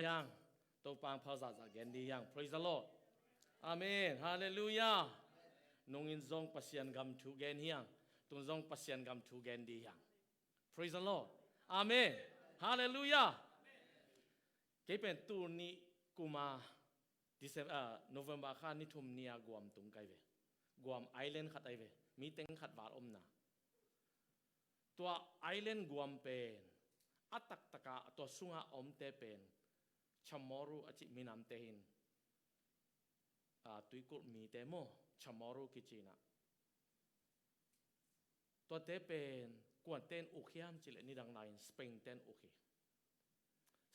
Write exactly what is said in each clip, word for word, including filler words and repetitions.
hiang. Topa in phal zahzah gen ding hiang. Praise the Lord. Amen. Halleluiah. Nungin zong Pasian gam thu gen hiang. Tun zong Pasian gam thu gen ding hiang. Praise the Lord. Amen. Halleluiah. Kei pen tul nih kum a December, ah, November kha ni thum ni-a Guam tung ka hi ve. Guam island khat ahi ve. Mi teng khat val omna. Tua island Guam pen a taktak a tua sunga omte pen Chamorro a cih minamte hi in, ah, tuikulh mite maw, Chamorro kici in ah. Tuate pen kuante in uk hiam cih leh nidang lai-in Spain-te in uk hi.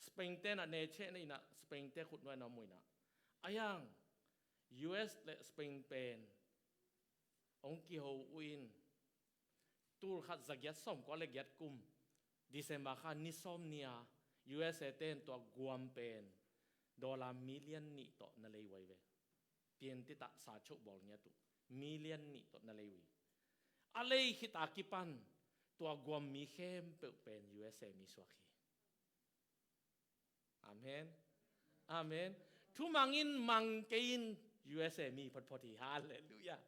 Spain-te in ah nehchehna in ah Spain-te khutnuai-ah na om uh in ah. Ahi hang U S le Spain pen hong kiho uh in, tul khat za giat sawmkua le giat kum December kha ni sawm ni-a U S A-te in tua Guam pen dollar million nih tawh na lei uh ahi ve. Pian titah sa choh bawl ngiat uh. Million nih tawh na lei uh hi. A lei khit a kipan tua Guam mi khempeuh pen U S A mi suak hi. Amen. Amen. Thumang in mang kei in U S A mi photphot hi. Halleluiah.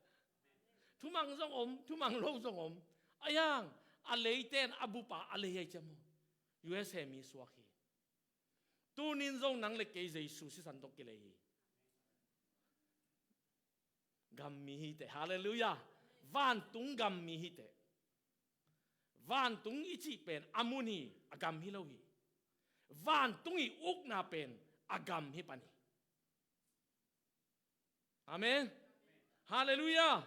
Thumang zong om, thumang lo zong om. Ahi hang a leite in a bup a a lei ahi ciam uh, U S A mi suak hi. Tunin zong nang le kei Jesu sisan tawh kilei hi. Gam mi hi teh. Halleluiah. Vantung gam mi hi teh. Vantung i cih pen a mun hi, a gam hi lo hi. Vantung i ukna pen a gam hi pan hi. Amen. Halleluiah.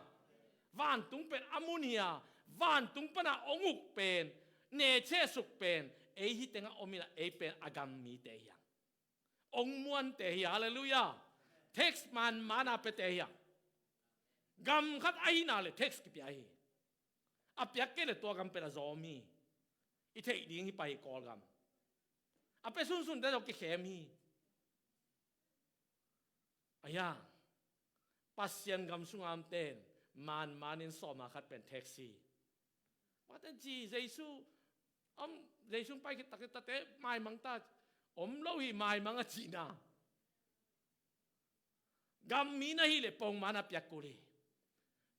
Vantung pen a mun hi a, vantung pan a hong uk pen, nehcheh suk pen ei hi teng a om in ah ei pen a gam mite hi hang. Hong muante hi. Halleluiah. Tax manman a piate hi hang. Gam khat ahihna le tax kipia hi. A piak kei le tua gam pen a zawm hi. I theih ding hi pah hi, Kawlgam. A pia sunsunte zong kikhem hi. Ahi hang Pasian gam sunga omte in manman in sawma khat pen tax hi. Mate ci Jesu, om, Jesu pai khit tak tate maimang ta, om lo hi maimang a cihna. Gam mi na hih leh pongman a piak kul hi.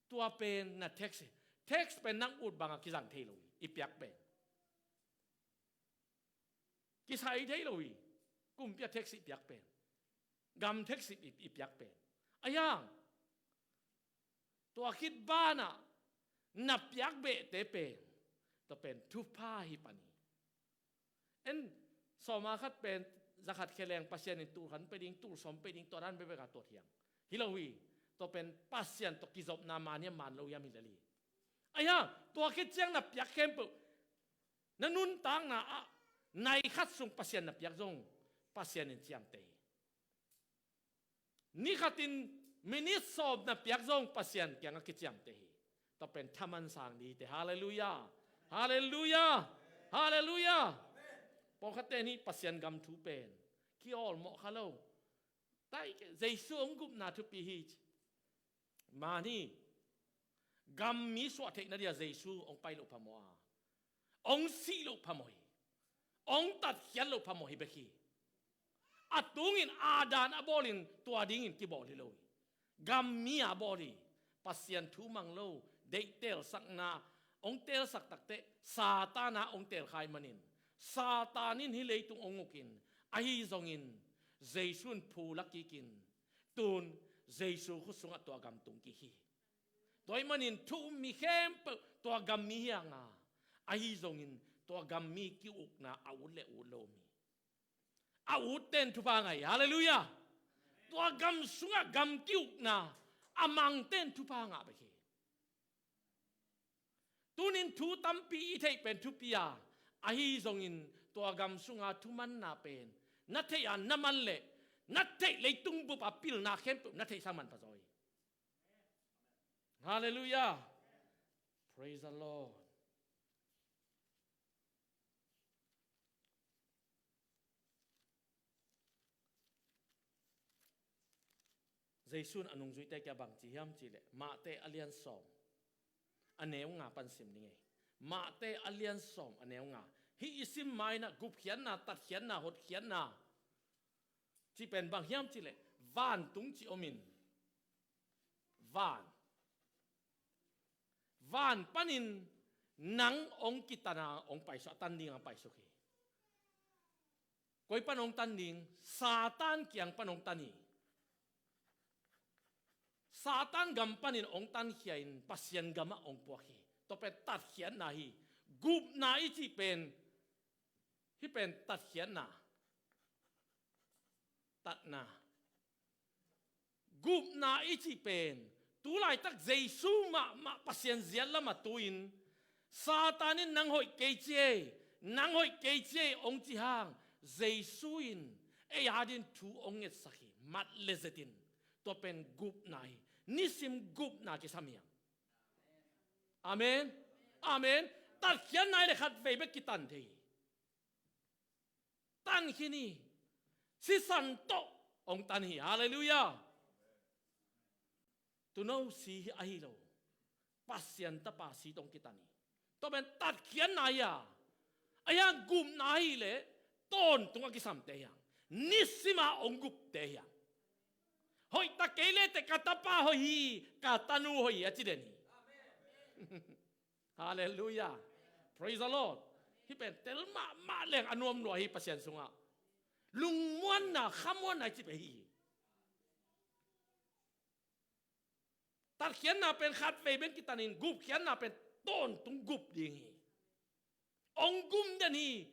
Tua pen na tax hi. Tax pen nang ut bang a kizang thei lo hi, i piak pen. Kisai thei lo hi. Kumpi a tax i piak pen, gam tax i, i, i piak pen. Ahi hang tua khit banah na piak behte pen, tua pen thupha hi pan hi. En, sawma khat pen za khat khe leng Pasian in tul khat pe ding, tul sawm pe ding, tua dan bekbek a tuat hi hang. Hi lo hi. Tua pen Pasian tawh kizopna man hiam man lo hiam hi lel hi. Ahi hang tua khit ciang na piak khempeuh, na nuntakna ah nai khat sung Pasian na piak zong Pasian in ciamteh hi. Ni khatin minit sawm na piak zong Pasian kiangah kiciamteh hi. Tua pen thaman sang ding hi teh. Halleluiah. Halleluiah. Halleluiah. Pawlkhatte in hih Pasian gam thu pen kiawlmawh kha lo. Taih kei, Jesu hong gupna thupi hi ci. Man hi. Gam mi suah theihna dia Jesu hong pai loh phamawh a, hong sih loh phamawh hi. Hong tatkhiat loh phamawh hi bek hi. A tungin Adam a bawlin tua dingin kibawl hi lo hi. Gam mi a bawl hi. Pasian thu mang lo, deih teelsakna hong teelsak takteh Satan a hong teelkhai manin, Satan in hih leitung hong ukin, ahi zongin Jesu in phu la kikin, tun Jesu khut sungah tua gam tung kik hi. Tua ahih manin thu um mi khempeuh tua gam mi hi hang a, ahi zongin tua gam mi ki-ukna a ut le ut lo om hi. A utte in thupha ngah hi. Halleluiah. Tua gam sungah gam ki-ukna a mangte in thupha ngah bek hi. Tunin thu tampi i theih pen thupi a, ahi zongin tua gam sunga thumanna pen na theih a na man leh, na theih leitung bup a pilna khempeuh na theihsa man pha zaw hi. Halleluiah. Praise the Lord. Jesu in a nungzuite kiang bang ci hiam cih leh, Mate a lian sawm, a neu nga pan sim ding ei. Mate a lian sawm, a neu nga. Hih i sim ma-in ah gupkhiatna, tatkhiatna, hotkhiatna, Cih pen bang hiam cih leh vantung cih om in, van, van panin nang hong kitan a hong paisuak, tan ding a hong paisuk hi. Koi pan hong tan ding? Satan kiang pan hong tan hi. Satan gam panin hong tankhia in Pasian gamah hong puak hi. Tua pen tatkhiatna hi. Gupna i cih pen, hih pen tatkhiatna, tatna. Gupna i cih pen, tu laitak Jesu mahmah Pasian ziat lamah tu-in Satan in nang hoih kei ci ei, nang hoih kei ci ei hong ci hang, Jesu in ei adingin thu hong ngetsak hi, mat le zetin. Tua pen gupna hi. Nisim gupna kisam hi hang. Amen. Amen. Tatkhiatna hi leh khatvei bek kitan thei hi. Tan khin hi. Sisan tawh hong tan hi. Halleluiah. Tuuno si hi ahi lo, Pasian Tapa si tawh hong kitan hi. Tua pen tatkhiatna hi a, a hiang gupna hi leh tawntung a kisamte hi hang. Nisim a hong gupte hi hang. Hoih ta kei leh teh ka tapa hoih hi, ka tanu hoih hi a ci den hi. Halleluiah. Praise the Lord. Hih pen tel mahmah leng a nuam lua hi Pasian sungah. Lungmuanna, khamuanna i cih pen hi. Tatkhiatna pen khatvei bek kitanin, gupkhiatna pen tawntung gup ding hi. Hong gum den hi.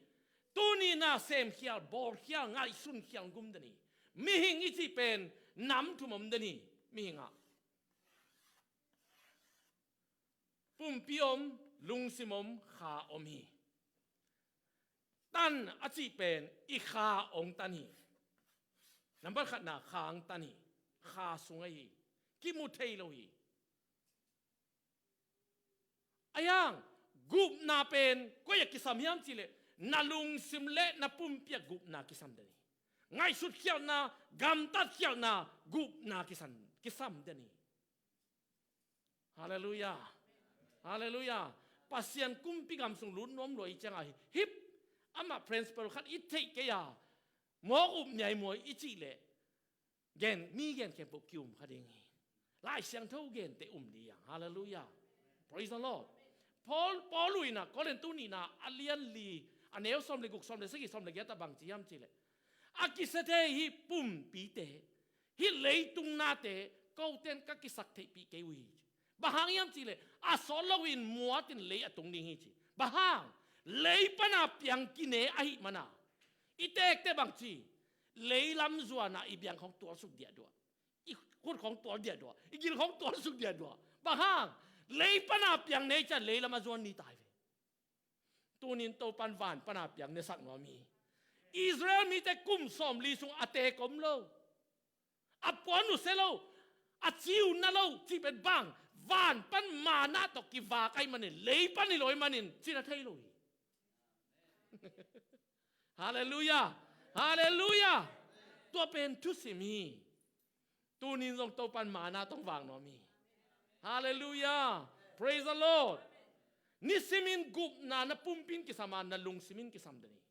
Tuni-in ah semkhial, bawlkhial, ngaihsunkhial hong gum den hi. Mihing i cih pen nam thum om den hi. Mihing ah pumpi om, lungsim om, kha om hi. Tan a cih pen i kha hong tan hi. Nambat khatna kha hong tan hi. Kha sung ahi hi. Kimu thei lo hi. A hiang gupna pen koi ah kisam hiam cih leh na lungsim le na pumpi ah gupna kisam den hi. Ngaihsutkhialhna, gamtatkhialhna, gupna kisam, kisam den hi. Halleluiah. Halleluiah. Pasian kumpi gam sung lut nuam lua i ciangah hi, hih amah principle khat i theih kei a, mawk up ngiaimuai i cih leh gen, mi gen khempeuh ki-um kha ding hi. Lai Siangtho gente um ding hi hang. Halleluiah. Praise the Lord. Paul, Paul in ah Korintu nihna a lian li, a neu sawm le guk, sawm le sagih, sawm le giat ah bang ci hiam cih leh, a kisia thei hih pumpite, hih leitung nate kote in ka kisaktheihpih kei uh hi. Bang hang hiam cih leh a sawt loin muat in lei a tung ding hi ci. Bang hang? Lei pan a piang kine ahih manin. I teekte bang ci? Lei lam zuan a i biang khawng tualsuk diahduah, i khut khawng tual diahduah, i gil khawng tualsuk diahduah. Bang hang? Lei pan a piang nei ciang lei lam a zuan ni tai ve. Tuni-in Topa'n van pan a piang nesak nuam hi. Israel mite kum sawmli sung a teek om lo, a puan uh sia lo, a ci uh na lo cih pen bang? Van pan manna tawh kivak ahih manin, lei pan hi lo ahih manin cina thei lo hi. Halleluiah. Halleluiah. Tua pen thusim hi. Tuni-in zong Topa'n manna tawh vak nuam hi. Halleluiah. Praise the Lord. Nisimin gupna na pumpi in kisam a, na lungsim in kisam den hi.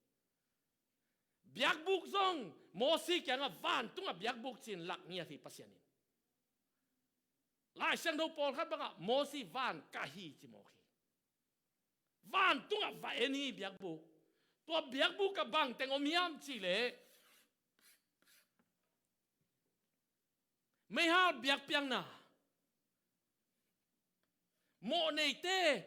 Biakbuk zong Mosi kiangah vantungah biakbuk ci-in lak ngiat hi Pasian in. Lai Siangtho pawlkhat bangah Mosi van kah hi ci mawk hi. Vantungah va en hi biakbuk. Tua biakbuk ah bang teng om hiam cih leh, meihal biakpiakna, mawhneite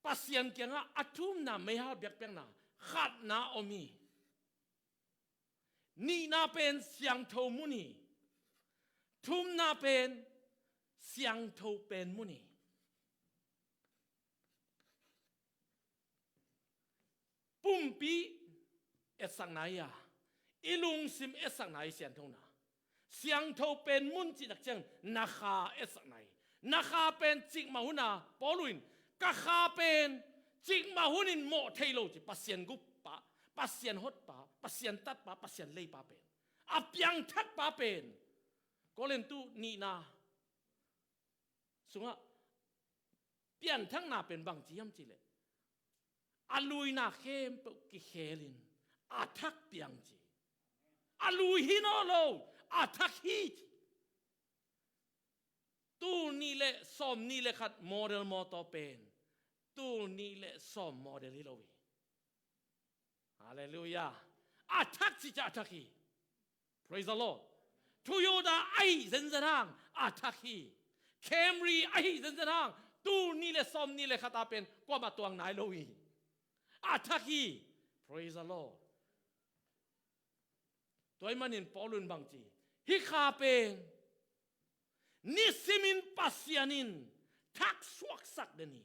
Pasian kiangah a thumna meihal biakpiakna khatna om hi. Nihna pen siangtho mun hi. Thumna pen siangtho pen mun hi. Pumpi etsakna hi a, i lungsim etsakna hi, sianthona. Siangtho pen mun cih nak ciang na kha etsakna hi. Na kha pen cikmah hun a, Paul in, ka kha pen cikmah hunin mawh thei lo ci, Pasian guppa, Pasian hotpa, Pasian tatpa, Pasian leipa pen, a piangthakpa pen. Korintu nihna sungah pianthakna pen bang ci hiam cih leh, a luina khempeuh kikhelin a thak piang ci. A lui hi nawn lo, a thak hi. Tul nih le sawm nih le khat model mawtaw pen tul nih le sawm model hi lo hi. Halleluiah. A thak cicia a thak hi. Praise the Lord. Toyota ahi zenzen hang a thak hi. Camry ahi zenzen hang tul nih le sawm nih le khat a pen kuamah tuang nai lo hi. A thak hi. Praise the Lord. Tua ahih manin Paul in bang ci, hih kha pen nisimin Pasian in thak suaksak den hi.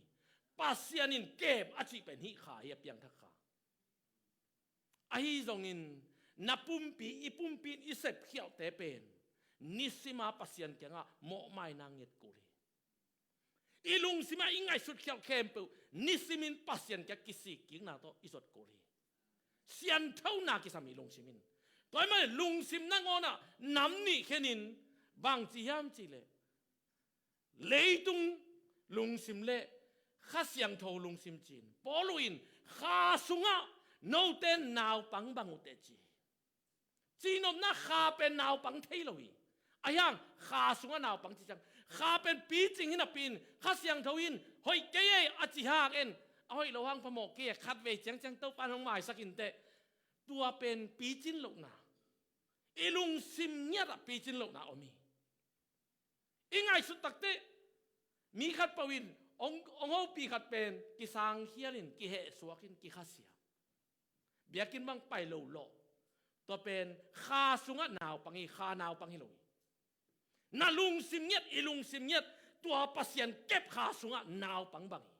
Pasian in kem a cih pen hih kha hi, a piangthak kha. Ahi zongin na pumpi, i pumpi in i sepkhialte pen nisima Pasian kiangah mawhmaina nget kul hi. I lungsimah i ngaihsut khialh khempeuh nisimin Pasian kiang kisik kikna tawh i zot kul hi. Sianthona kisam hi lungsimin. Tua ahih manin lungsim nangawnah nam nih khenin bang ci hiam cihleh, leitung lungsim le Kha Siangtho lungsim ci-in Paul in kha sungah note naupang bang uh teh ci hi. Cihnopna kha pen naupang thei lo hi. Ahi hang kha sungah naupang ci ciang kha pen picing hi napi-in Kha Siangtho in hoih kei ei a ci hang en, a hoih lo hang phamawh kei ei, khatvei ciangciang Topa in hong maisak inteh. Tua pen picin lohna, i lungsim ngiatah picin lohna om hi. I ngaihsut takteh mi khat pau in hong, hong hopih khat pen kisangkhial in, kihehsuak in, kikhasia. Biakinn bang pai lo lawh. Tua pen kha sungah naupang hi, kha naupang hi lo hi. Na lungsim ngiat, i lungsim ngiat, tua Pasian kep kha sungah naupang bang hi.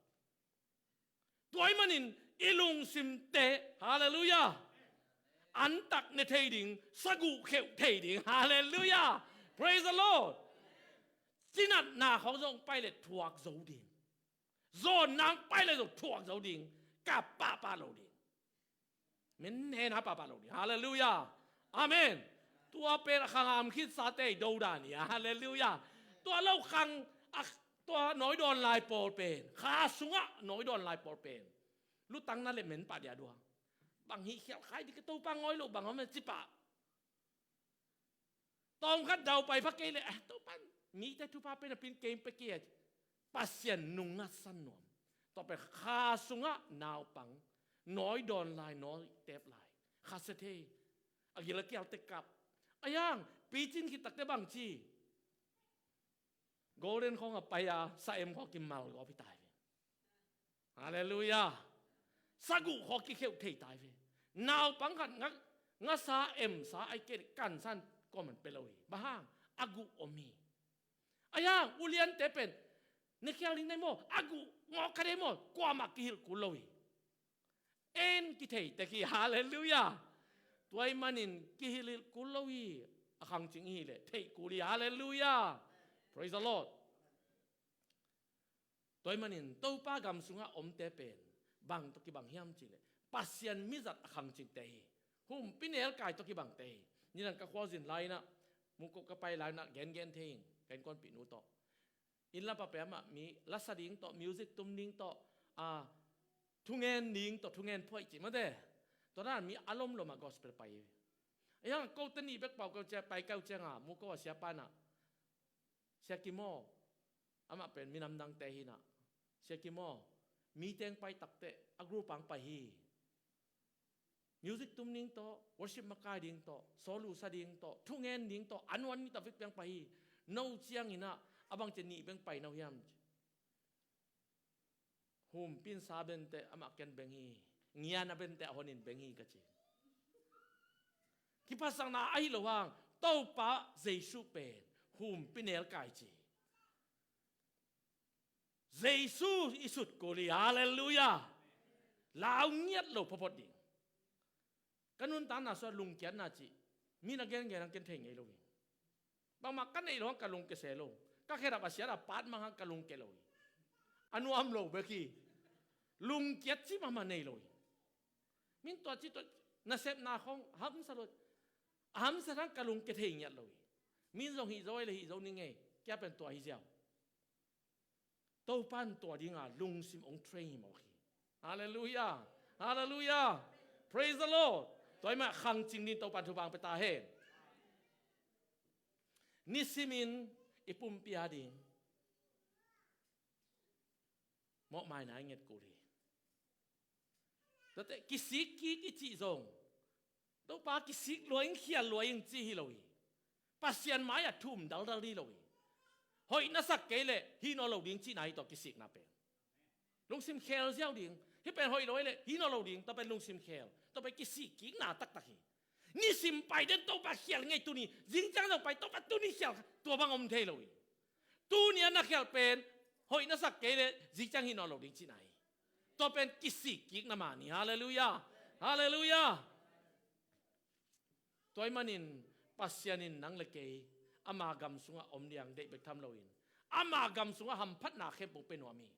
Tua ahih manin i lungsimte, halleluiah, antak ne thei ding, saguh kheuh thei ding, halleluiah, praise the Lord. Cinatna khawng zong pai le thuak zo ding. Zawnna pai le zong thuak zo ding. Kap pahpah lo ding. Min hena pahpah lo ding. Halleluiah. Amen. Tua pen a khang am khitsate i do dan hi. Halleluiah. Tua lo khang a, tua nawi dawn lai pawl pen, kha sungah nawi dawn lai pawl pen lutang na le men pah dia dua. Bang hih khialh khai ding ka, Topa ngawi lo bang om ci pah. Tawmkhat dau pai pha kei le, eh, Topa in mite thupha pe napi-in kei pia kei a, Pasian nungngatsan nuam. Tua pen kha sungah naupang, nawi dawn lai, nawi tep lai, khasia thei, a gil a kial teh kap. Ahi hang picin khit takteh bang ci, Golden khawng a pai a, sa em khawng kimal gawp hi tai ve. Halleluiah. Saguh khawng kikheuh thei tai ve. Naupang khat nga, ngasa emsa a i kei kansan kuaman pe lo hi. Bang hang? A guh om hi. Ahi hang uliante pen ne khial ding na hi maw, a guh ngawh kha dei maw, kuamah kihilh kul lo hi. En kithei tek hi. Halleluiah. Tua ahih manin kihilhhilh kul lo hi. A khangcing i hih leh theih kul hi. Halleluiah. Praise the Lord. Tua ahih manin Topa gam sungah omte pen bang tawh kibang hiam cihleh, Pasian mizat a khangcingte hi. Humpinelkai tawh kibangte hi. Nidang ka khualzin lai-inah, muko ka pai lai-inah gengen thei in, ka innkuanpihnu tawh. Inn lam ah pen amah mi lasa ding tawh, music tum ding tawh, a, thungen ding tawh, thungen phuaih cih mate. Tua dan mi a lomlom ah gospel pai hi. Ahi hang kote nih bek pau keu ciang, pai keu ciangah muko a siapa inah, Sia Kim aw, amah pen minam dangte hi inah, Sia Kim aw, mi teng pai takteh a group ang pai hi. Music tum ding tawh, worship makai ding tawh, sawlu sa ding tawh, thungen ding tawh, a nuan mi tawh vekpi ang pai hi. No cianginah a bangci nih beng pai no hiam? Humpinsa bente amah ken beng hi. Ngian a bente a honin beng hi ka ci. Kiphatsakna ahi lo hang, Topa Jesu pen humpinelkai ci. Jesu i sut kul hi. Halleluiah. Lau ngiat lo phawphawt ding. Ka nuntakna sungah lungkiatna cih mi na gengen hang ken thei ngei lo hi. Bangmah ka neih lo hang ka lungkia se lo. Ka khedap a siat a pat mang hang ka lungkia lo hi. A nuam lo bek hi. Lungkiat cih mahmah nei lo hi. Min tua cih tua nasepna khawng hamsa lo. A hamsa hang ka lungkia thei ngiat lo hi. Min zong hih zo ei le hih zo ning ei. Kia pen tua hi ziau. Topa in tua dinga lungsim hong train hi mawk hi. Halleluiah. Halleluiah. Praise the Lord. Tua ahih manin khangcing dingin Topan thupha pia ta hen. Nisimin i pumpi a ding mawhmaina i nget kul hi. Tuate kisik kik i cih zong Topa kisik lua ing, khial lua ing ci hi lo hi. Pasian mai-ah thum daldal hi lo hi. Hoih na sak kei leh hih nawn lo ding cihna hi, tua kisikna pen. Lungsim khel ziau ding. Hih pen hoih lo hi leh hih nawn lo ding, tua pen lungsim khel. Tua pen kisik kikna taktak hi. Nisim pai den Topa khial ngei tuni, zingciang zong pai Topa tuni khial, tua bang om thei lo hi. Tuni a na khial pen hoih na sak kei leh zingciang hih nawn lo ding cihna hi. Tua pen kisik kikna mah ni. Halleluiah. Halleluiah. Tua ahih manin Pasian in nang le kei ama gam sungah om ding deih bek tham loin, ama gam sungah hamphatna khempeuh pia nuam hi.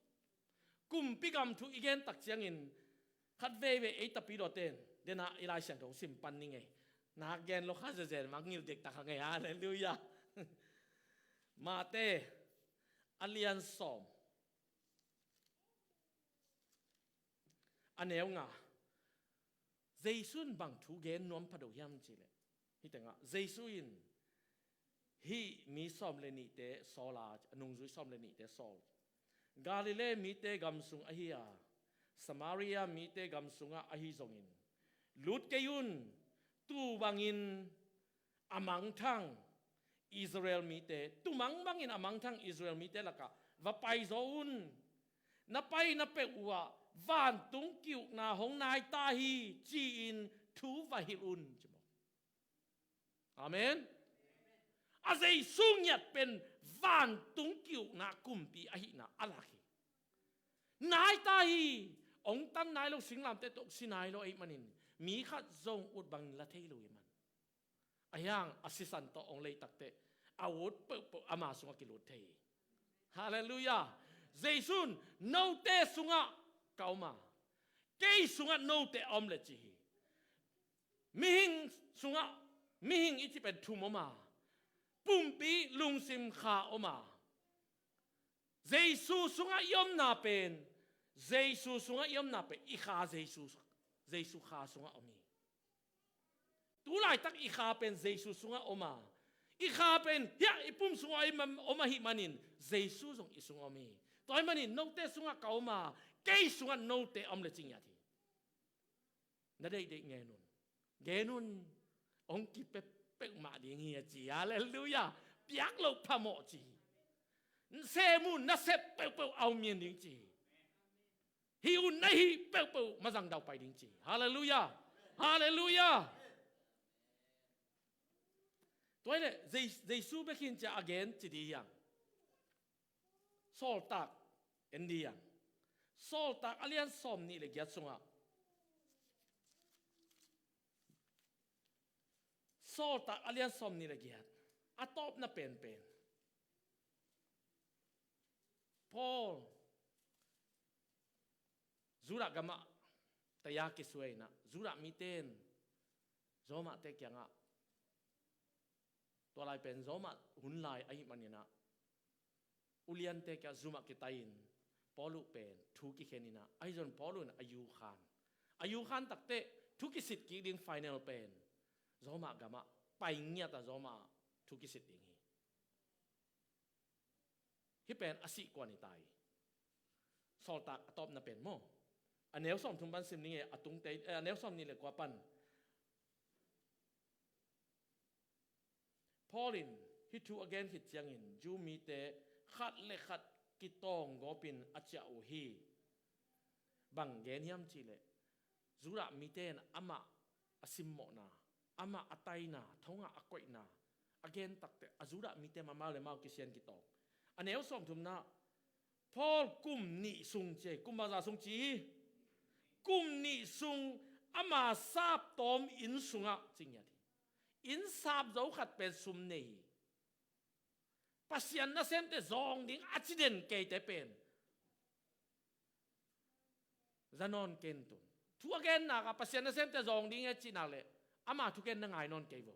Kumpi gam thu i gen tak ciangin khat veivei ei tapidaw ten, dena i Lai Siangtho sim pan ni ngei. Nak gen lo kha zezen mangngilh dektak kha ngei. Halleluiah. Mate a lian sawm, a neu nga. Jesu in bang thu gen nuam phado hiam cih leh, hih tengah Jesu in hih mi sawm le nihte sawl a, a nungzui sawm le nihte sawl. Galilee mite gam sung ahi a, Samaria mite gam sungah ahi zongin, lut kei un, tuu bangin a mangthang Israel mite, tuu mang bangin a mangthang Israel mite lakah va paizaw un. Na paina peuh uhah vantung ki-ukna hong nai ta hi, ci-in thu va hilh un, ci maw. Amen. A Jesu ngiat pen vantung ki-ukna kumpi ahihna a lak hi. Nai ta hi. Hong tan nai lo, singlamteh tawh si nai lo ahih manin mi khat zong ut bangin la thei lo ahih man. Ahi hang a sisan tawh hong lei takteh a ut peuhpeuh ama sungah kilut thei hi. Halleluiah. Jesu in note sungah ka om a, kei sungah note a om le ci hi. Mihing sungah, mihing i cih pen thum om a, pumpi, lungsim, kha om a. Jesu sungah i omna pen, Jesu sungah i omna pen i kha Jesu, Jesu kha sungah om hi. Tu laitak i kha pen Jesu sungah om a, i kha pen hiah i pum sungah om ahih manin Jesu zong i sungah om hi. Tua ahih manin note sungah ka om a, kei sungah note a om le ci ngiat hi. Na deihdeih ngen un. Gen un. Hong kipia peuhmah ding hi a ci. Halleluiah. Piak loh phamawh ci hi. Sem un, na sep peuhpeuh a om ding ci hi. Hih un, na hih peuhpeuh mazang daupai ding ci hi. Halleluiah. Halleluiah. Tua hi leh Jes-, Jesu bek hi in ci a gen ci ding hi hang. Sawltak en ding hi hang. Sawltak a lian sawm nih le giat sungah, Sawltak a lian sawm nih le giat, a tawpna penpen, Paul Judah gamah taya kisuai in ah, Judah mite in Romate kiangah, tua lai pen Roma hun lai ahih manin ah, uliante kiangah zumah kitai-in Paul uh pen thu kikhen in ah, ahi zong Paul uh in a yu khan. A yu khan takteh thu kisit kik ding final pen Roma gamah pai ngiat a, Roma thu kisit ding hi. Hih pen a sih kuan hi ta hi. Sawltak a tawpna pen maw? A neu sawmthum pan sim ning e, a tungte, eh, a neu sawmnih le kua pan. Paul in hih thu a gen khit ciangin Jew mite khat le khat kitawng gawpin a ciah uh hi. Bang gen hiam cihleh, Judah mite in amah a simmawhna, amah a taina, thongah a koihna a gen takteh a Judah mite amau le amau kisian kitawng. A neu sawmthumna, Paul kum nih sung ci hi, kum bangzah sung ci hi. Kum nih sung ama saptawm inn sungah ci ngiat hi. Inn sap zo khat pen sum nei hi. Pasian nasemte zawng ding a ci den keite pen za nawn kei intun. Thu a gen nak ah Pasian nasemte zawng ding e cih nak leh ama thugen na ngai nawn kei vo.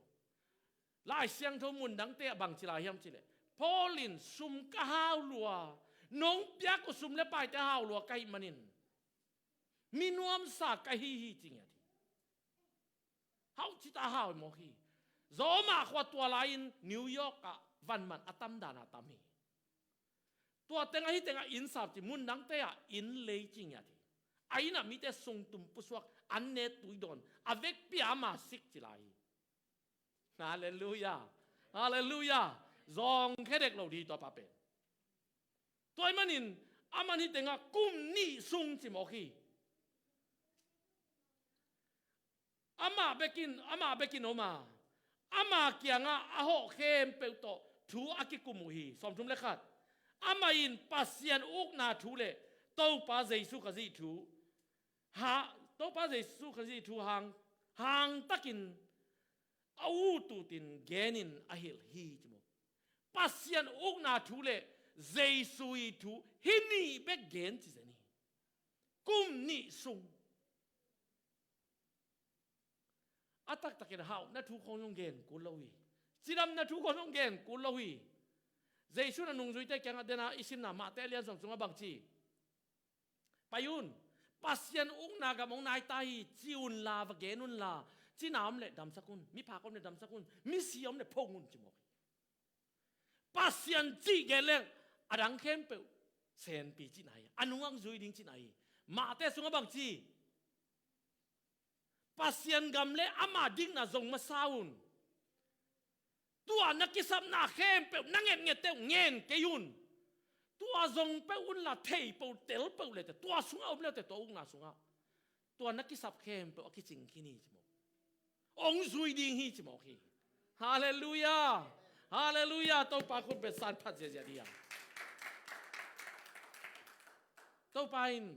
Lai Siangtho mun dangte ah bang ci lai hiam cihleh, Paul in sum ka hau lua, nong piak uh sum le paite hau lua ka hih manin mi nuamsa ka hi hi ci ngiat hi. Hau cita hau mawk hi. Zawmah khua tua lai-in New York ah vanman a tam dana tam hi. Tua tengah hih tengah inn sap ci, mun dangte ah inn lei ci ngiat hi. A inn ah mite sungtum pusuak, an ne tui dawn, a vekpi ah ama sik ci lai hi. Halleluiah. Halleluiah. Zawngkhia dek lo ding hi tua pa pen. Tua ahih manin aman hih tengah kum nih sung ci mawk hi. Amah bekin, amah bekin om a, ama kiangah a hawh khempeuh tawh thu a kikum uh hi. Sawmthum le khat. Amah in Pasian ukna thu le Topa Jesu Khazih thu, ha, Topa Jesu Khazih thu hang, hangtakin a ut utin genin a hilh hi ci mawk. Pasian ukna thu le Jesu ii thu hih nih bek gen ci zen hi. Kum nih sung. A taktakin hauhna thu khong zong gen kul lo hi. Cidamna thu khong zong gen kul lo hi. Jesu in a nungzuite kiangah dena i simna Mate a lian sawm sungah bang ci? Pai un, Pasian ukna gam hong nai ta hi, ci unla, va gen unla, cina om leh damsak un, miphak om leh damsak un, misi om leh phong un ci mawk hi. Pasian cih gen leng a dang khempeuh senpi cihna hi, a nungah zui ding cihna hi. Mate sungah bang ci? Pasian gam le ama dikna zong masa un. Tua na kisapna khempeuh na ngetngette uh ngen kei un. Tua zong peuh unla thei peuh tel peuh lete, tua sungah om lete, tua ukna sungah tua na kisap khempeuh a kicing khin hi ci mawk. Hong zui ding hi ci mawk hi. Halleluiah. Halleluiah. Topa khut beng san phat ziazia dih a. Topa in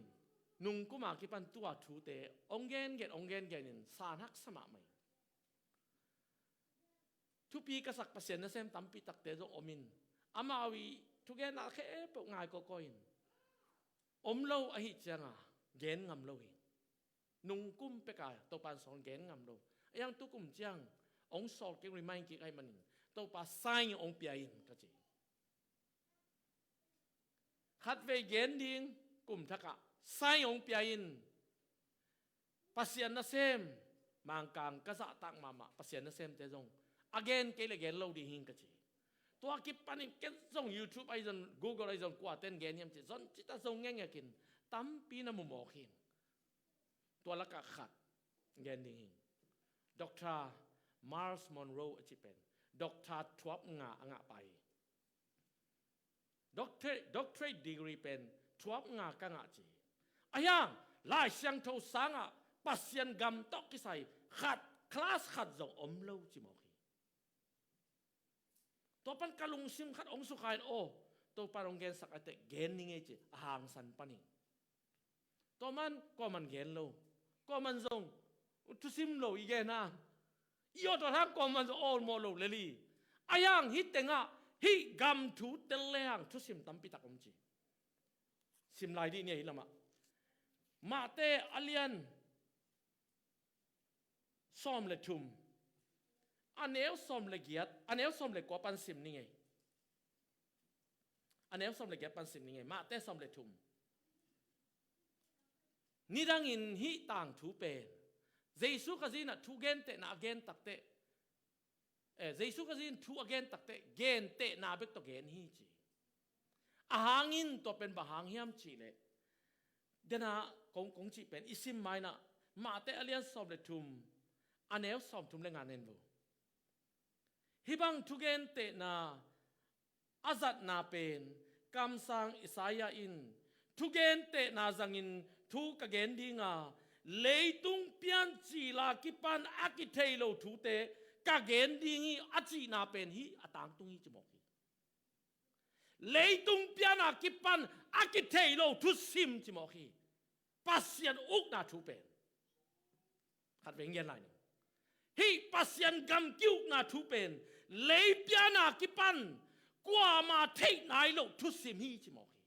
nungkum a kipan tua thute hong gengen, hong gengen in san haksa mahmah hi. Thupi ka sak Pasian nasem tampi takte zong om in, amau ii thugenna khempeuh ngai kawkaw in, om lo ahih cianga gen ngam lo hi. Nungkum peka Topa in sawl gen ngam lo. Ahi hang tukum ciang hong sawl kik, remind kik ahih manin Topa sign hong pia in ka ci. Khatvei gen ding kum thakah sign hong pia in, Pasian nasem Mangkang ka zahtak mahmah Pasian nasemte zong a gen kei le gen lo ding hing ka ci. Tua kipanin ken zong YouTube ahi zong, Google ahi zong, kuaten gen hiam ci zon cita zong ngengek in tampi na mu mawk hi. Tua lakah khat gen ding hi. Doctor Myles Munroe a cih pen doctor thuap nga a ngah pa hi. Doctorate, doctorate degree pen thuap nga ka ngah ci. Ahi hang Lai Siangtho sangah Pasian gam tawh kisai khat, class khat zong om lo ci mawk hi. Tua pan ka lungsim khat hong sukha in, aw, Topa in hong gensak a teh gen ning ei ci, a hangsan pan hi. Tua man kuaman gen lo, kuaman zong thusim lo i gen a, i awt awt hang kuaman zong awlmawh lo lel hi. Ahi hang hih tengah hih gam thu tel le hang thusim tampi tak om ci. Sim lai dih ni a, hih lamah Mate a lian sawm le thum, a neu sawm le giat, a neu sawm le kua pan sim ni ngei. A neu sawm le giat pan sim ni ngei, Mate sawm le thum. Nidangin hih tangthu pen Jesu Khazih in a thu gentehna a gen takteh, eh, Jesu Khazih in thu a gen takteh gentehna bek tawh gen hi ci. A hangin tua pen bang hang hiam cihleh, dena kong, kong cih pen i sim mainah Mate a lian sawm le thum, a neu sawm thum le nga nen vo. Hih bang thugentehna a zatna pen kamsang Isaiah in thugentehna zangin thu ka gen dinga, leitung piancil a kipan a kithei lo thute ka gen ding hi a cihna pen hih a tangtung hi ci mawk hi. Leitung piana kipan a kithei lo thusim ci mawk hi. Pasian ukna thu pen khatvei ngen lai ning. Hih Pasian gam ki-ukna thu pen lei piana kipan kuama theih nai lo thusim hi ci mawk hi.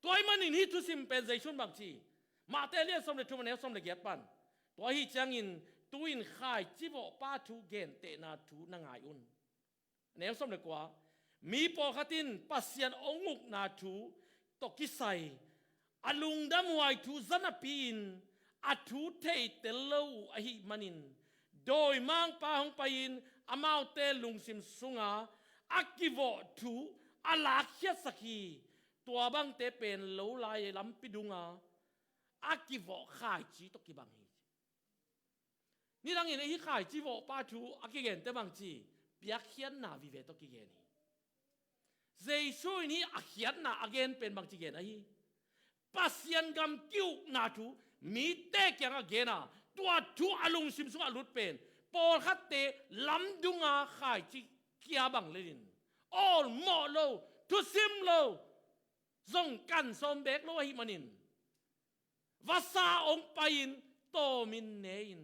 Tua ahih manin hih thusim pen Jesu in bang ci? Mate lian sawm le thum, a neu sawm le giat pan. Tua ahi ciangin tu-in khaici vawhpa thu gentehna thu na ngai un. A neu sawm le kua, mi pawlkhat in Pasian hong ukna thu tawh kisai a lungdamhuai thu za napi-in a thu theitel lo uh ahih manin, dawimangpa hong pai-in amaute lungsim sunga a kivawh thu a lakkhiatsak hi. Tua bangte pen lo lai lampi dunga a kivawh khaici tawh kibang hi. Nidangin hih khaici vawhpa thu a kigente bangci, piakkhiatna vive tawh kigen hi. Jesu in hih a khiatna a gen pen bangci gen ahi? Pasian gam ki-ukna thu mite kiangah gen a, tua thu a lungsim sungah lut pen pawlkhatte lamdunga khaici kia bang lenin awlmawh lo, thusim lo, zong kan sawm beek lo ahih manin vasa hong pai-in tawmin ne-in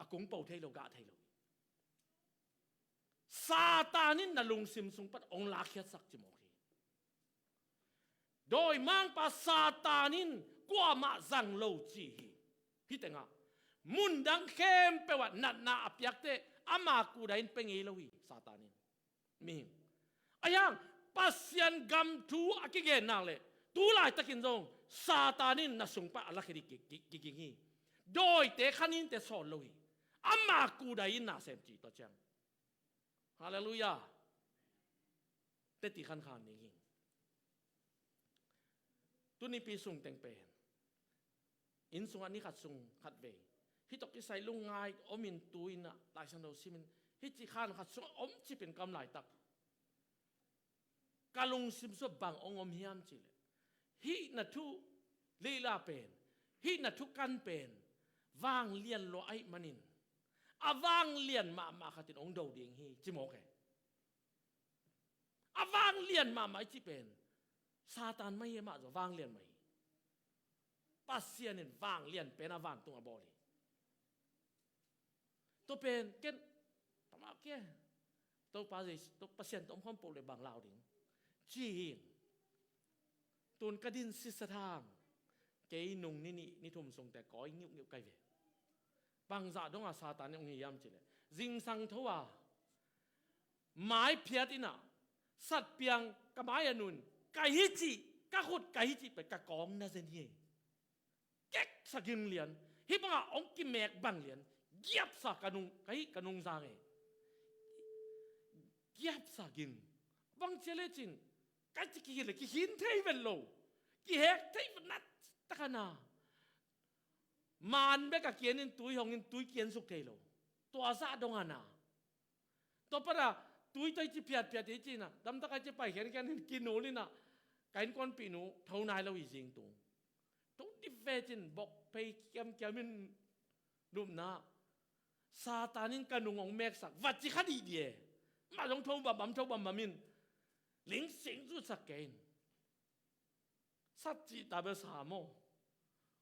a kungpo thei lo, gah thei lo. Satan in na lungsim sung pan hong lakkhiatsak ci mawk hi. Dawimangpa Satan in kuamah zang lo ci hi. Hih tengah mundang khempeuh ah natna a piakte ama kuda in pia ngei lo hi Satan in. Mihing. Ahi hang Pasian gam thu a kigen nak leh tu laitakin zong Satan in na sung pan a lakhia ding ki- ki- kiging hi. Dawite khaninte sawl lo hi. Ama kuda in na sem ci tua ciang. Halleluiah. Teti khankhan ding hi. Tunipi sung teng pen inn sungah ni khat sung khat vei hih tawh kisai lungngai om in tu-in ah Laisiangtho simin hih ci khan khat sungah om cipin ka om laitak ka lungsim sungah bang hong om hiam cihleh, hih na thu lila pen, hih na thukan pen vanglian lua ahih manin a vanglian mahmah khatin hong do ding hi ci mawk e. A vanglian mahmah i cih pen Satan mah hi, amah zong vanglian mah hi. Pasian in vanglian pen a vantung a bawl hi. Tua pen ken tamah kia Topa Jesu, Pasian tawh om khawm peuh le bang lau ding ci hi. Tun ka din sitsa thang kei nung ni nih ni thum sungte kawi ngiuhngiuh kai ve. Bangzah dongah Satan in hong hi hiam cihleh, zingsang tho a mai phiat in ah satpiang ka mai a nun, ka hi cih, ka khut ka hi cih pen ka kawng na zen hi. Keksa ging lian, hih bangah hong kimek bang lian, giapsa ka nung, ka hih ka nungzang e. Giapsa ging bang cia lecin ka ci kikhin le kikhin thei ven lo, kihek thei ven nat takana. Man bek a kian in tui hong in tui kian suk thei lo. Tua zah dong a na. Tua pana tui tawh i ci phiatphiat i ci na, damtak a i ci pai khiankhian in kinul in ah ka innkuanpihnu tho nai lo hi zing tung. Tho dip ve cin bok phei kiamkiam in lupna. Satan in ka nung hong meksak va ci kha dihdih e. Mah zong tho bambam tho bambam in lingsing zutsak kei in. Sat cih ta bia sa maw?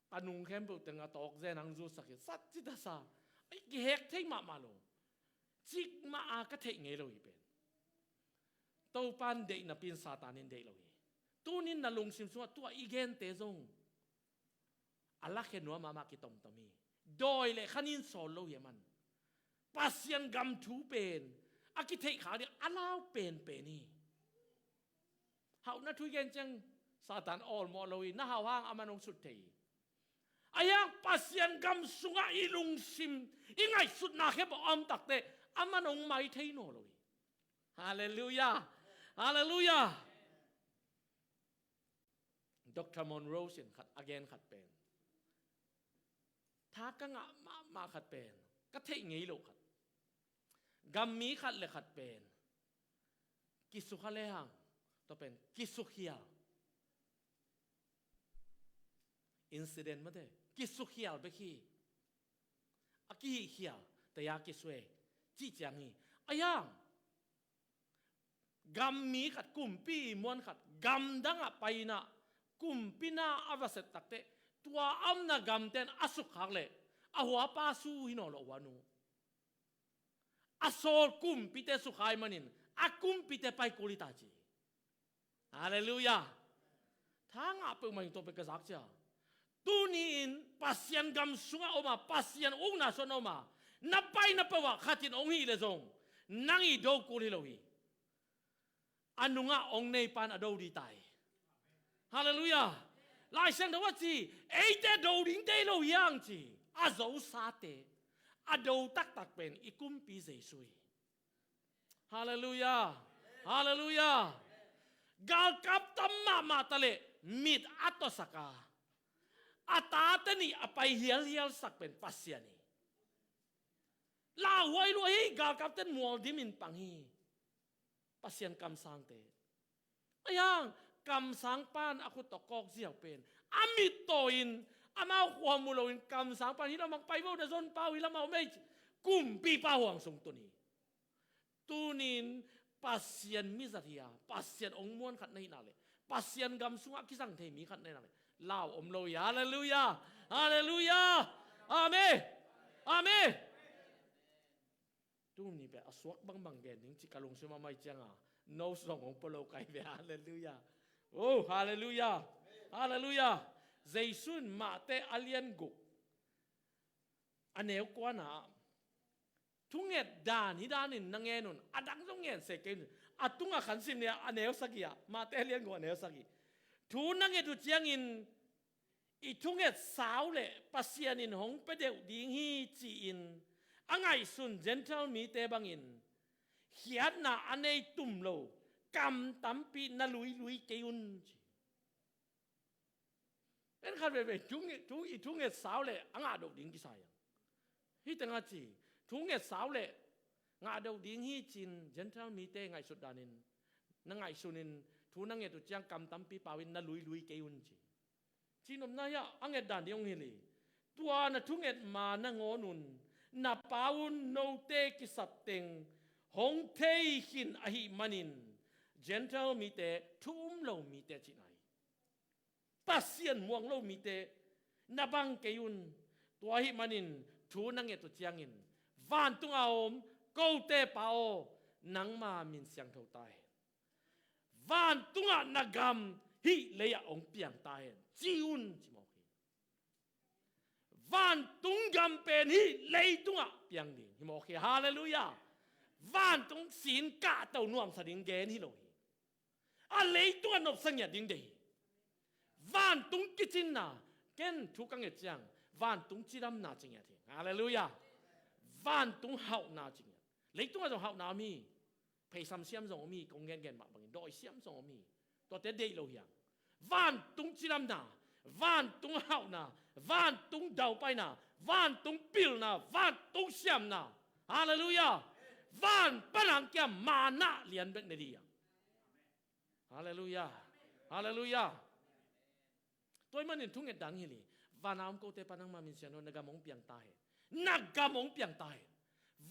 Ka nung khempeuh teng a tawk zen hang zutsak hi, sat cih ta sa. Ai, kihek thei mahmah lo. Cikmah a ka theih ngei lo hi pen. Topa in deih napi in Satan in deih lo hi. Tunin na lungsim sungah tua i gente zong a lakhia nuam mahmah kitomtom hi. Dawi le khanin sawl lo hi a man. Pasian gam thu pen a kitheih khak ding a lau penpen hi. Hauhna thu i gen ciang Satan awlmawh lo hi, na hau hang a man hong sut thei hi. Ahi hang Pasian gam sungah i lungsim, i ngaihsutna khempeuh a om takte a man hong mai thei nawn lo hi. Halleluiah. Halleluiah. Doctor Monro sin khat a gen khat pen, tha ka ngah mahmah khat pen, ka theih ngei lo khat, gammi khat le khat pen kisukha lehang, tua pen kisukhial. Incident mate, kisukhial bek hi. A kihihkhial taya kisuek cih ciang hi. Ahi hang gammi khat, kumpi muan khat gamdangah pai in ah kumpi na a va sep takteh, tua a omna gamte in a sukkhak leh a huapa su hi nawn lo, a huanu. A sawl kumpite sukha ahih manin a kumpite pai kul hi ta ci. Halleluiah. Tha ngah peuhmah in tua pen ka zak cia. Tuni-in Pasian gam sungah om a, Pasian ukna sungah om a, na paina peuh ah khat in hong hih leh zong nang i do kul hi lo hi. A nungah hong neipa in a do ding ta hi. Halleluiah. Lai Siangtho a ci, eite do ding tei lo hiang ci. A zosate, a do taktak pen i Kumpi Jesu hi. Halleluiah. Halleluiah. Galkap tam mahmah ta leh mit a tawsak a, a tate nih a pai hialhialsak pen Pasian hi. Lauhuai lua hi, galkapten mual dimin pang hi. Pasian kamsangte. Ahi hang, kamsang pan a khut tawh kawk ziau pen a mit taw in, amau khua mu loin kamsang pan hih lamah pai vo, na zon pau hih lamah om ei ci. Kumpipa huang sung tun hi. Tunin Pasian mizat hi a, Pasian ong muan khat na hih nak leh, Pasian gam sungah kisang thei mi khat na hih nak leh, lau om lo hi. Halleluiah. Halleluiah. Amen. Amen. Tuni pen a suak bangbang gen ding ci ka lungsim a mai cianga, no song ong polo kai ve. Halleluiah. Oh, halleluiah. Halleluiah. Jesu in Mate a lian guk, a neu kuana ah, thunget dan hi danin na ngen un, a dang zong ngen se kei un. A tunga khan sim ni a, a neu sagih ah, Mate a lian guk a neu sagih. Thu na nget uh ciangin i thunget sau leh Pasian in hong pia deuh ding hi ci-in a ngaihsun Gentile mite bangin khiatna a nei tum lo kam tampi na luilui kei un ci. En khat veve thu nge-, thu, i thunget sau leh a ngah deuh ding kisai a. Hih tengah ci, thunget sau leh ngah deuh ding hi ci-in Gentile mite ngaihsut danin, na ngaihsunin thu na nget uh ciang kam tampi pau in na luilui kei un ci. Cihnopna hiah a nget dan ding hong hilh hi. Tua na thunget ma nangawn un, na Pa un note kisap teng hong thei khin ahih manin Gentile mite thu um lo mite cihna hi. Pasian muang lo mite na bang kei un. Tua ahih manin thu na nget uh ciangin, vantunga om kote Pa aw, nangma min siangtho ta hen. Vantungah na gam hih lei-ah hong piang ta hen ci un ci mawk hi. Vantung gam pen hih leitungah piang ding hi mawk hi. Halleluiah. Vantung sin kahto nuamsa ding gen hi lo hi. A leitungah nopsa ngiat ding deih hi. Vantung kicinna, ken thu ka nget ciang vantung cidamna ci ngiat hi. Halleluiah. Vantung hauhna ci ngiat. Leitungah zong hauhna om hi. Pheisam siam zong om hi, kong gengen mah bangin dawi siam zong om hi. Tuate deih lo hiang. Vantung cidamna, vantung hauhna, vantung daupaina, vantung pilna, vantung siamna. Halleluiah. Van panang kia manna lian bek ne dih hiang. Halleluiah. Halleluiah. Tua ahih manin thunget dang hilh hi. Vana om kote Pa nangma min siangtho, na gam hong piang ta hen. Na gam hong piang ta hen.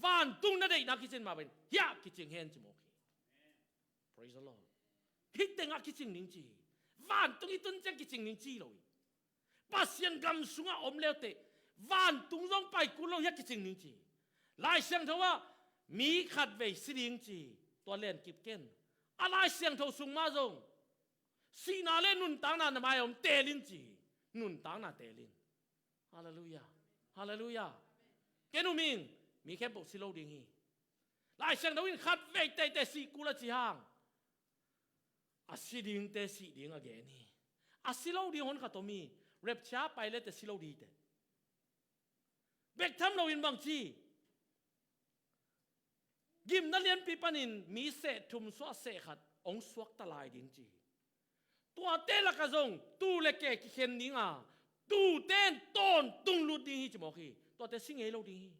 Vantung na deihna kicin mah bangin hiah kicing hen ci mawk hi. Praise the Lord. Hih tengah kicing ning ci hi. Vantung i tun ciang kicing ning ci lo hi. Pasian gam sungah om leuteh vantung zong pai kul lo hiah kicing ning ci hi. Lai Siangtho ah mi khat vei si ding ci hi. Tua len kip ken. A Lai Siangtho sung mah zong sihna le nuntakna na mai-ah om teel in ci hi. Nuntakna teel in. Halleluiah. Halleluiah. Ken um ing, mi khempeuh si lo ding hi. Lai Siangtho in khat vei teitei si kul a ci hang, a si dingte sih ding a gen hi. A si lo ding hon khat om hi. Rapture pai lete si lo dingte. Bek tham loin bangci, gimna lianpi panin mi seh thum suah seh khat hong suakta lai ding ci hi. Tuate lakah zong tuu le ke kikhen dinga, tuute in tawntung lut ding hi ci mawk hi. Tuate si ngei lo ding hi.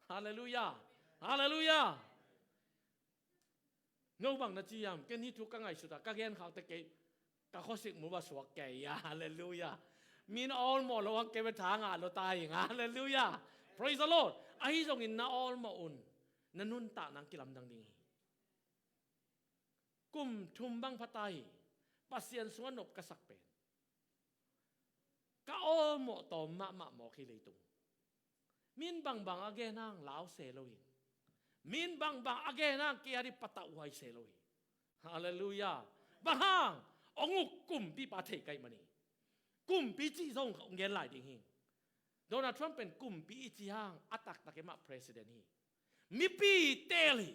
Halleluiah. Halleluiah. No bang na ci hiam? Ken hih thu ka ngaihsut a, ka gen khakte kei, ka khuasik mu va suak kei a. Halleluiah. Min awlmawh lo ang kei ve, tha ngah lo ta ing. Halleluiah. Praise the Lord. Ahi zongin na awlmawh un, na nuntakna kilamdang ding hi. Kum thum bang pha ta hi. Pasian sungah nop ka sak pen, ka awlmawh tawm mahmah mawk hi leitung. Min bangbang a gen hang lau se lo hi. Min bangbang a gen hang kia di patauhhuai se lo hi. Halleluiah. Bang hang? Hong uk kumpipa thei ka hih man hi. Kumpi cih zong hong gen lai ding hi. Donald Trump pen kumpi i ci hang a taktak e mah president hi. Mipi teel hi.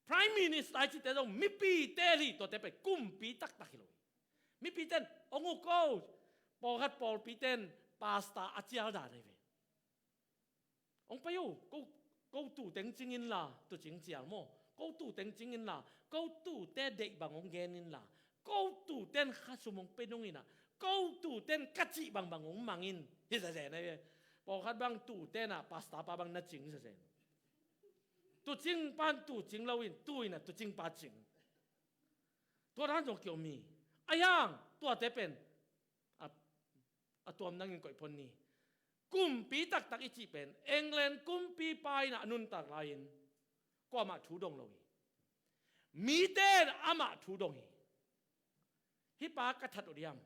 Prime Minister i cihte zong mipi teel hi, tuate pen kumpi taktak hi lo hi. Mipi ten hong uk ko, pawlkhat pawlpi ten pastor a cial dan ahi ve. Hong pai uh, ko, ko tu teng cing inla, tu cing cial maw. Ko tu teng cing inla, ko tute deih bang hong gen inla, ko tu ten khasum hong pia nung inla, ko tu ten ka cih bangbang hong mang in, hi zezen ahi ve. Pawlkhat bang tu ten ah pastor pa bang na cing zezen. Tu cing pan tu cing lo in, tu inla tu cing pa cing. Tua dan zong kiom hi. Ahi hang, tuate pen a, a tuam dangin koih phon ni. Kumpi taktak i cih pen England kumpipa in a nuntak lai-in kuamah thu dong lo hi. Mite in amah thu dong hi. Hih pa ka that uh diam,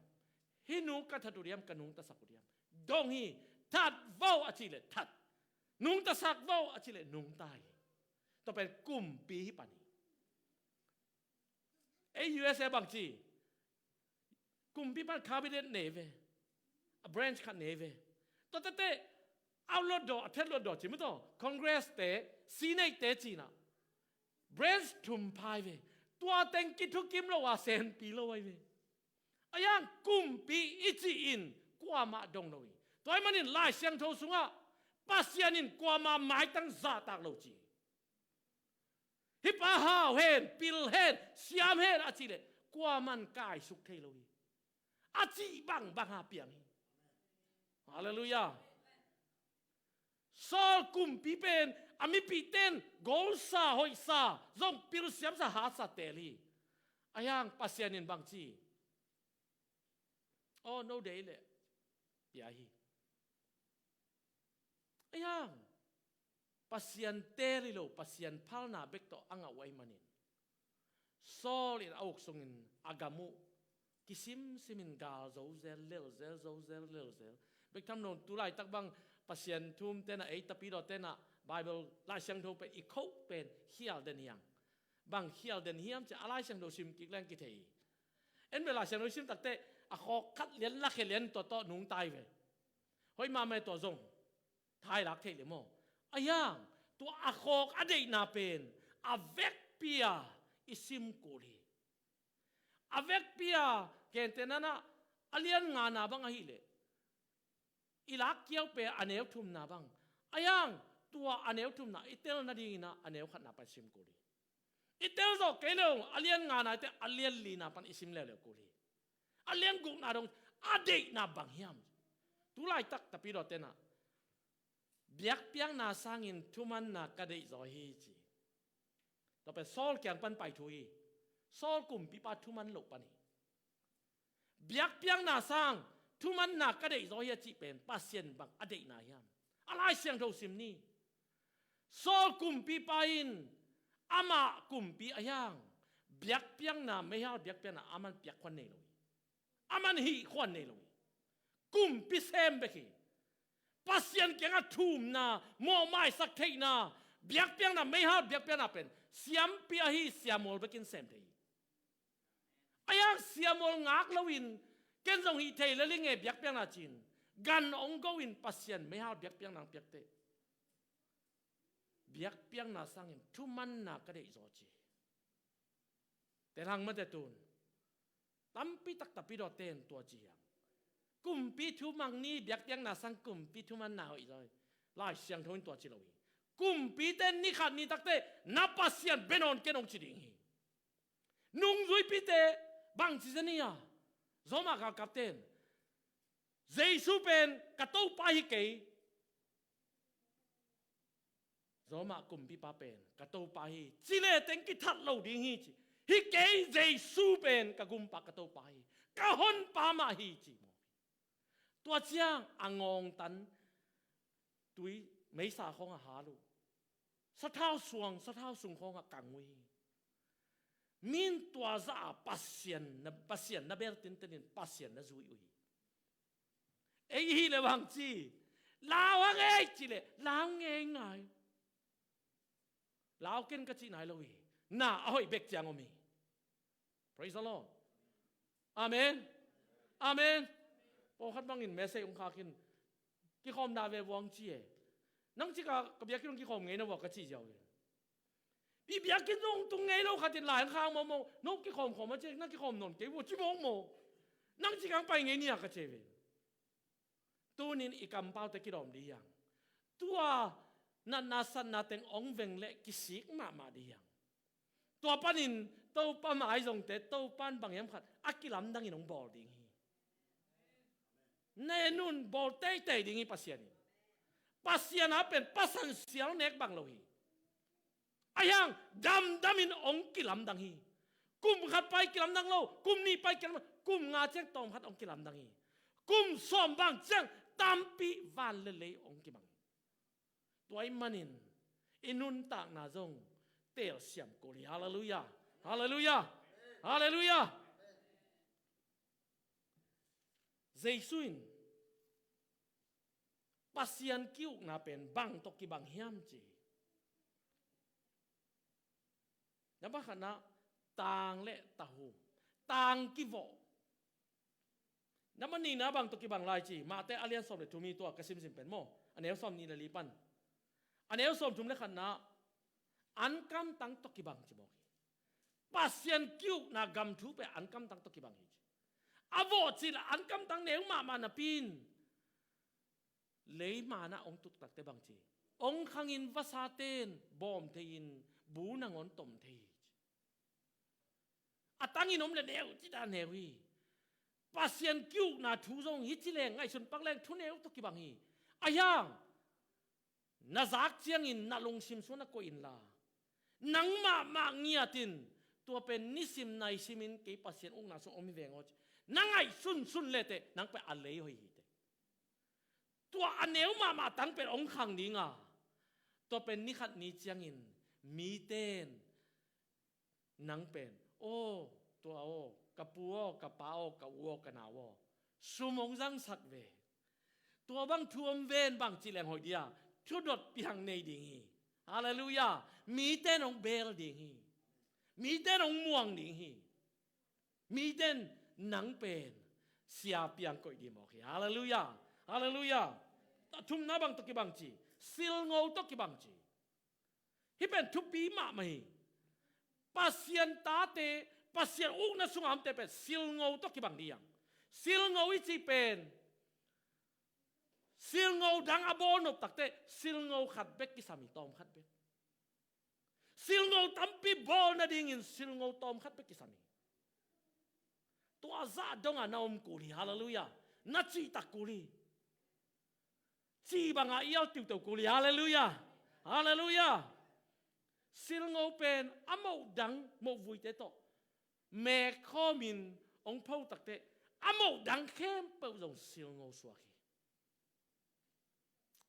hih nu ka that uh diam, ka nungtasak uh diam, dong hi. That vo a cih leh that, nungtasak vo a cih leh nungta hi. Tua pen kumpi hi pan hi. Ei U S A bang ci, kumpi pan cabinet nei ve, a branch khat nei ve. Tua tete a luat daw, a that luat daw ci maw, tua Congress te, Senate te ci-in ah branch thum pha hi ve. Tua teng kithukim lo a senpi lo ahi ve. Ahi hang kumpi i cih in kuamah dong lo hi. Tua ahih manin Lai Siangtho sungah Pasian in kuamah maitang zahtak lo ci. Hih pa hau hen, pil hen, siam hen a cih leh kuaman kaisuk thei lo hi. A cih bangbang a piang hi. Halleluiah. Saul kumpi pen a mipihte in golsa, hoihsa, zong pil siamsa, hatsa teel hi. Ahi hang Pasian in bang ci? Aw, no deih leh pia hi. Ahi hang Pasian teel hi lo, Pasian phalna bek tawh a ngah uh ahih manin, Saul in a uk sungin a gam uh kisimsim in gal zo zel, lel zel, zo zel, lel zel. Bek tham lo in tu laitak bang Pasian thu-um ten ah, ei tapidawte in ah Bible, Lai Siangtho pen i khoh pen khial den hi hang. Bang khial den hiam cih a Lai Siangtho sim kik leng kithei hi. En bel Lai Siangtho i sim takteh a khawk khat lian, lakhia lian, tua tawh nungta hi ve. Hoih mahmah hi, tua zong thailak theih leh maw. Ahi hang tua a khawk a deihna pen a vekpi-a i sim kul hi. A vekpi-a, gentehna-in ah a lian ngana bang ahih leh, i lak kiau pen a neu thumna bang. Ahi hang tua a neu thumna i tel nadingin ah a neu khatna pan sim kul hi. I tel zawh kei leh a lian ngana i tel, a lian lina pan i sim leuleu kul hi. A lian gukna dong, a deihna bang hiam? Tu laitak tapidawte in ah biakpiakna sangin thumanna ka deihzaw hi ci. Tua pen Saul kiang pan pai thu hi. Saul kumpipa thuman loh pan hi. Biakpiakna sang thumanna ka deihzaw hi a cih pen Pasian bang a deihna hiam? A Lai Siangtho sim ni. Saul kumpipa in amah kumpi ahi hang biakpiakna, meihal biakpiakna aman piak khuan nei lo hi. Aman hih khuan nei lo hi. Kumpi sem bek hi. Pasian kiangah thumna, mawhmaisak theihna, biakpiakna, meihal biakpiakna pen siampi ahi, siamual bekin sem thei hi. Ahi hang siamual ngak loin, ken zong hih thei lel ing e biakpiakna ci-in gan hong go-in Pasian meihal biakpiakna hong piakteh, biakpiakna sangin thumanna ka deihzaw ci. Tel hang mate tun. Tampi tak tapidawte in tua ci hi hang. Kumpi thumang ni, biakpiakna sang kumpi thumanna hoih zaw hi. Lai Siangtho in tua ci lo hi. Kumpite in ni khat ni takteh na Pasian bia nawn ken hong ci ding hi. Nungzuipite bangci zen hi a, Roma galkapte in Jesu pen ka Topa hi kei, Roma kumpipa pen ka Topa hi ci leh teng kithat lo ding hi ci. Hi kei, Jesu pen ka Gumpa, ka Topa hi, ka Honpa mah hi ci maw. Tua ciang a ngawngtan tui meisa khawngah hal uh, sathau suang, sathau sung khawngah kang uh hi. Mi in tua zah a Pasian na, Pasian na bel tintenin Pasian na zui uh hi. Ei hi leh bang ci, lau hang ei ci leh lau ngeingai. Lau ken ka cih nai lo hi. Na a hoih bek ciang om hi. Praise the Lord. Amen. Amen. Pawlkhat bangin message hong khak in, kikhawm dah ve vua hong ci e. Nang cik a ka biakinn hong kikhawm ngei na vua ka cih ziau hi. I biakinn zong tung ngei lo khat in lai khang mawkmawk, no kikhawm khawm a ci, na kikhawm nawn kei vua ci mawkmawk. Nang ci kang pai ngei nia ka ci ve. Tunin i kampaute kidawm dih hiang. Tua natna satna teng ong veng leh kisik mahmah dih hiang. Tua panin Topa mai zongte Topan bang hiam khat a kilamdangin ong bawl ding hi. Nenun bawl teitei ding hi Pasian in. Pasian a pen pasan sial nek bang lo hi. A hiang damdamin ong kilamdang hi. Kum khat pai kilamdang lo, kum nih pai kilamdang, kum nga ciang tawm khat ong kilamdang hi. Kum sawm bang ciang tampi van le lei ong kibang hi. Tua ahih manin i nuntakna zong telsiam kul hi. Halleluiah. Halleluiah. Halleluiah. Jesu in Pasian ki-ukna pen bang tawh kibang hiam ci. Namba khatna, tang le tahum, tang kivawh. Namba nihna bang tawh kibang lai ci, Mate a lian sawm le thum hi tua ka simsim pen maw. A neu sawm nih le li pan a neu sawm thum le khatna, ankamtang tawh kibang ci mawk hi. Pasian ki-ukna gam thu pen ankamtang tawh kibang hi ci. A vawh cil ankamtang neu mahmah napi in, leiman ah ong tuk takte bang ci, ong khangin vasaten bawm thei-in bu nangawn tom thei hi ci. A tangin om le neu ci ta neu hi. Pasian ki-ukna thu zong hi ci leng ngaihsun pak leng thu neu tawh kibang hi. A hiang na zak ciangin na lungsim sung na koih inla, nang mahmah ngiatin, tua pen nisim naisimin kei Pasian ukna sung om hi veng aw ci, na ngaihsun sun leteh nang pen a lei hoih hi teh. Tua a neu mahmah tang pen ong khang dinga, tua pen nikhat ni ciangin miten nang pen, aw, tua aw, ka pu aw, ka pa aw, ka u aw, ka nau aw, sum ong zangsak ve. Tua bang thu om ven bang ci leng hoih dia, thudot piang nei ding hi. Halleluiah. Miten ong bel ding hi. Miten ong muang ding hi. Miten nang pen sia piang koih ding mawk hi. Halleluiah. Halleluiah. A thumna bang tawh kibang ci, silngo tawh kibang ci. Hih pen thupi mahmah hi. Pasian tate, Pasian ukna sunga omte pen silngo tawh kibang dih hiang. Silngo i cih pen silngo dang a bawl nop takte silngo khat bek kisam hi, tawm khat bek. Silngo tampi bawl nadingin silngo tawm khat bek kisam hi. Tua zah donga na om kul hi. Halleluiah. Na cihtak kul hi. Ci banga ial tiuteu kul hi. Halleluiah. Halleluiah. Silngo pen a moh dang, moh vuite tawh mekkhawmin ong pho takte a moh dang khempeuh zong silngo suak hi.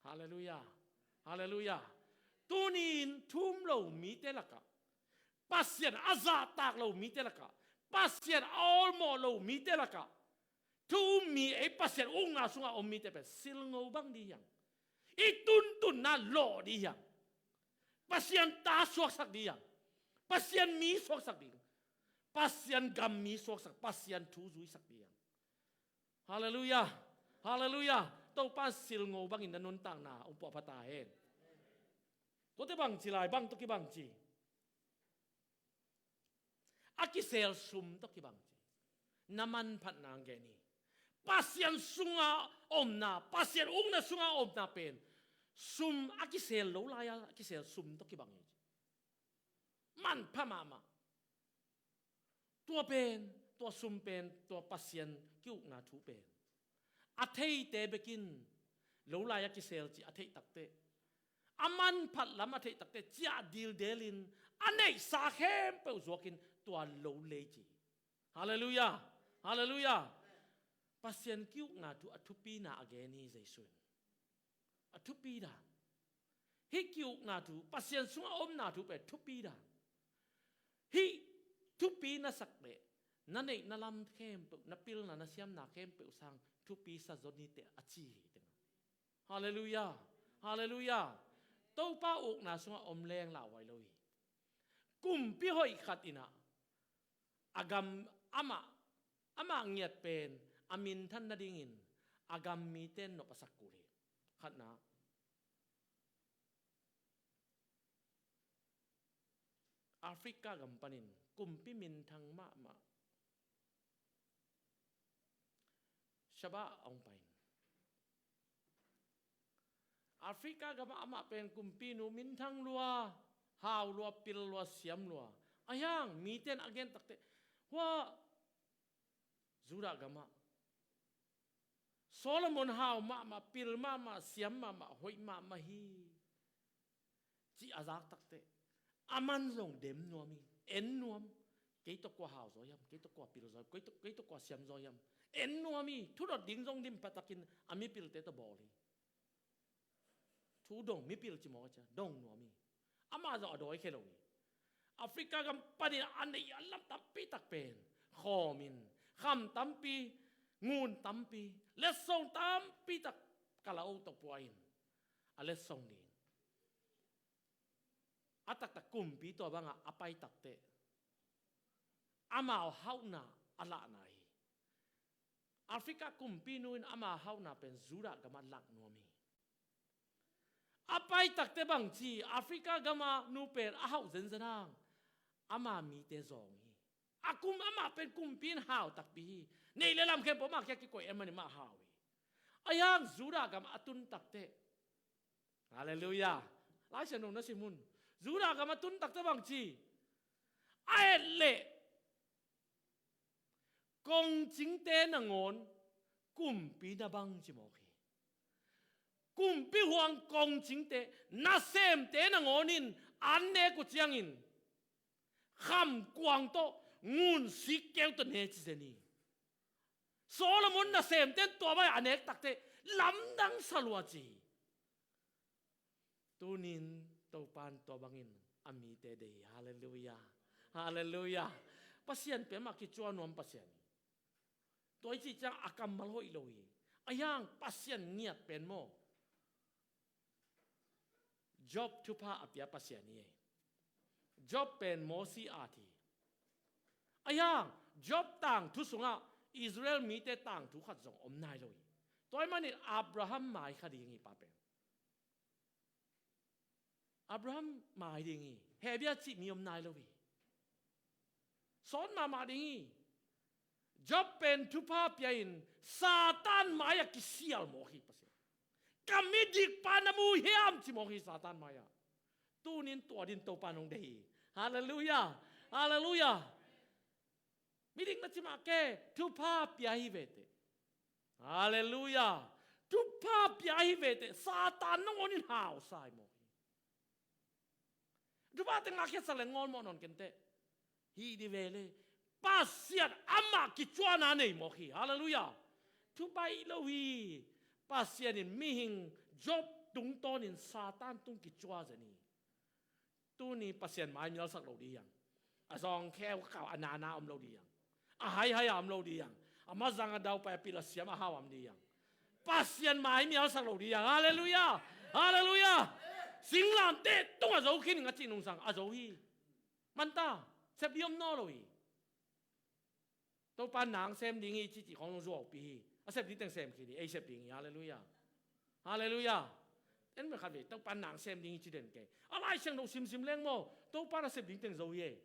Halleluiah. Halleluiah. Tuni-in thu um lo mite lakah, Pasian a zahtak lo mite lakah, Pasian a awlmawh lo mite lakah thu um mi, ei Pasian ukna sunga om mite pen silngo bang dih hiang. I tuntunna lawh dih hiang. Pasian ta suaksak dih hiang. Pasian mi suaksak dih hiang. Pasian gam mi suaksak, Pasian thu zuisak dih hiang. Halleluiah. Halleluiah. Topa silngo bangin na nuntakna ong puahpha ta hen. Tuate bang ci lai, bang tawh kibang ci. A kisel sum tawh kibang ci. Na manphatna ang gen hi. Pasian sunga omna, Pasian ukna sunga omna pen sum a kisel lo lai-a a kisel sum tawh kibang hi ci. Manpha mahmah. Tua pen, tua sum pen, tua Pasian ki-ukna thu pen a theite bekin lo lai-a kisel ci a theih takte, a manphat lam a theih takte ciah dildelin a neihsa khempeuh zuakin tua lo lei ci. Halleluiah. Halleluiah. Pasian ki-ukna thu a thupina a gen hi Jesu in. A thupi dan. Hih ki-ukna thu, Pasian sunga omna thu pen thupi dan. Hih thupi na sak leh na neihna lam khempeuh, na pilna, na siamna khempeuh sang thupi sa zaw ni teh a ci hi teng. Halleluiah. Halleluiah. Topa ukna sunga om leng lauhuai lo hi. Kumpi hoih khat in ah a gam amah, amah ngiat pen a minthan nadingin a gam mite nop a sak kul hi. Khatna, Africa gam panin kumpi minthang mahmah Sheba a hong pai in, Africa gamah amah pen kumpinu minthang lua, hau lua, pil lua, siam lua. Ahi hang mite in a gen takteh, hua Judah gamah Solomon hau mahmah, pil mahmah, siam mahmah, hoih mahmah hi, ci a zak takteh, aman zong dem nuam hi, en nuam. Kei tawh kua hau zaw hiam, kei tawh kua pil zaw hiam, kei tawh, kei tawh kua siam zaw hiam, en nuam hi. Thudot ding zong dim patakin a mipilte tawh bawl hi. Thu dong, mipil ci mawk a cia, dong nuam hi. Amah zong a dawi khia lo hi. Africa gam panin a neih a lam tampi tak pen khawm in, kham tampi, ngun tampi, letsong tampi tak kala o tawh pua in, a letsong ding. A taktak kumpi tua bangah a pai takteh, amau hauhna a lahna hi. Africa kumpinu in ama hauhna pen Judah gamah lak nuam hi. A pai takteh bangci, Africa gama nu pen a hauh zenzen hang, ama mite zawng hi. A kum, amah pen kumpi in hau takpi hi. Neih le lam khempeuh amah kiang kikoih en manin amah hau hi. Ahi hang Judah gam a tun takteh, Halleluiah, Lai Siangtho na sim un. Judah gam a tun takteh bangci, a et leh kongcingte nangawn kumpi na bang ci mawk hi. Kumpi huang kongcingte, nasemte nangawn in an nek uh ciangin, khamkuang tawh, ngun sikkeu tawh ne ci zen hi. Solomon nasemte in tua bang a nek takteh, lamdang sa lua ci hi. Tunin Topan tua bangin a mite deih hi. Halleluiah. Halleluiah. Pasian pen amah kicua nuam Pasian hi. Tua i cih ciang a kammal hoih lo hi. Ahi hang Pasian ngiat pen maw, Job thupha a pia Pasian hi. Job pen Mosi at hi. Ahi hang Job tangthu sungah Israel mite tangthu khat zong om nai lo hi. Tua ahih manin Abraham mai kha ding hi pa pen. Abraham mai ding hi. Hehbia cih mi om nai lo hi. Sawt mahmah ding hi. Job pen thupha pia in Satan mai-ah kisial mawk hi Pasian. Ka midik pa na mu hiam ci mawk hi Satan mai-ah. Tunin tua din Topa nong deih hi. Halleluiah. Halleluiah. Midik na ci mah kei, thupha pia hi vete. Halleluiah. Thupha pia hi vete. Satan nangawn in hausa hi mawk hi. Thupha teng a khiatsak le ngawl mawh nawn kenteh. Hih di ve le. Pasian amah kicuana nei mawk hi. Halleluiah. Thu baih lo hi. Pasian in mihing Job tungtawnin Satan tung kicua zen hi. Tuni Pasian mai mialsak lo ding hi hang. A zawngkheu kau a nana om lo ding hi hang. A haihai a om lo ding hi hang. A mazang a daupai a pil a siam a hau a om ding hi hang. Pasian mai mialsak lo ding hi hang. Halleluiah. Halleluiah. Singlamteh tung a zo khin ing a cih nungsang a zo hi. Manta, sep ding om nawn lo hi. Topa nang sem ding hi cici khong zong zuaupi hi. A sep ding teng sem khin hi, ei sep ding hi. Halleluiah. Halleluiah. En me khat ve, Topa nang sem ding hi ci den kei. A Lai Siangtho simsim leng maw, Topa na sep ding teng zo hi ei.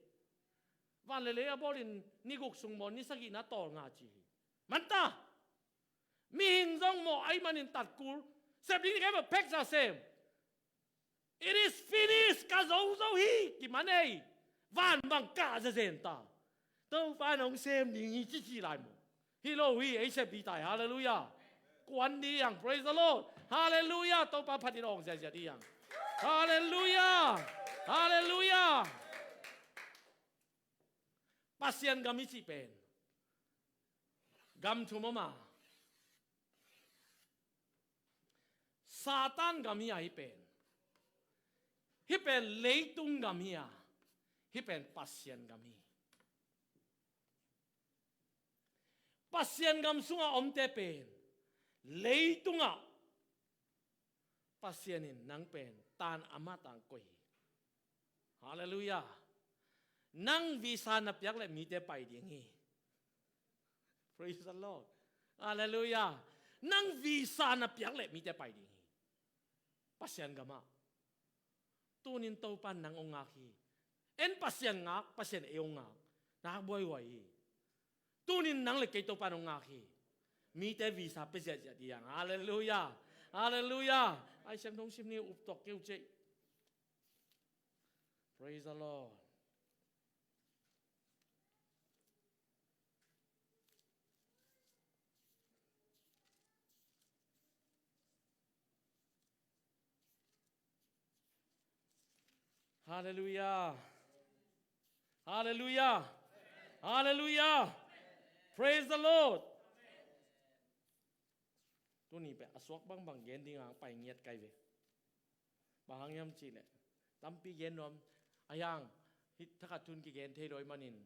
Van le lei a bawlin ni guk sung maw, ni sagihna tawlnga ci hi. Manta. Mihing zong maw, ahih manin tatkul. Sep ding hi kei maw, pheksa sem. It is finished, ka zo zo hi, kiman ei. Van bang kah zezen ta. Topa nong sem ding hi cici lai maw. Hi lo hi, ei sep ding ta hi, halleluiah. Kuan ding hi hang, praise the Lord. Halleluiah, Topa phatin awng ziazia ding hi hang. Halleluiah. Halleluiah. Pasian gam i cih pen gam thum om a, Satan gam hi a, hih pen, hih pen leitung gam hi a, hih pen Pasian gam hi. Pasian gam sungah omte pen leitungah Pasian in nang pen tan a matang koih hi. Halleluiah. Nang visa na piak leh mite pai ding hi. Praise the Lord. Halleluiah. Nang visa na piak leh mite pai ding hi. Pasian gamah. Tunin Topan nang hong ngak hi. En Pasian ngak, Pasian ei hong ngak. Nak buaihuai hi. Tunin nang le kei Topa in hong ngak hi. Mite visa pia ziahziah ding hi hang. Halleluiah. Halleluiah. Lai Siangtho hong sim ni, up tuak kei uh cih. Praise the Lord. Halleluiah. Halleluiah. Halleluiah. Praise the Lord. Tuni pen a suak bangbang gen ding a pai ngiat kai ve. Bang hang hiam cih leh tampi gen nuam, a hiang, hih thakhat thu in kigen thei lo ahih manin,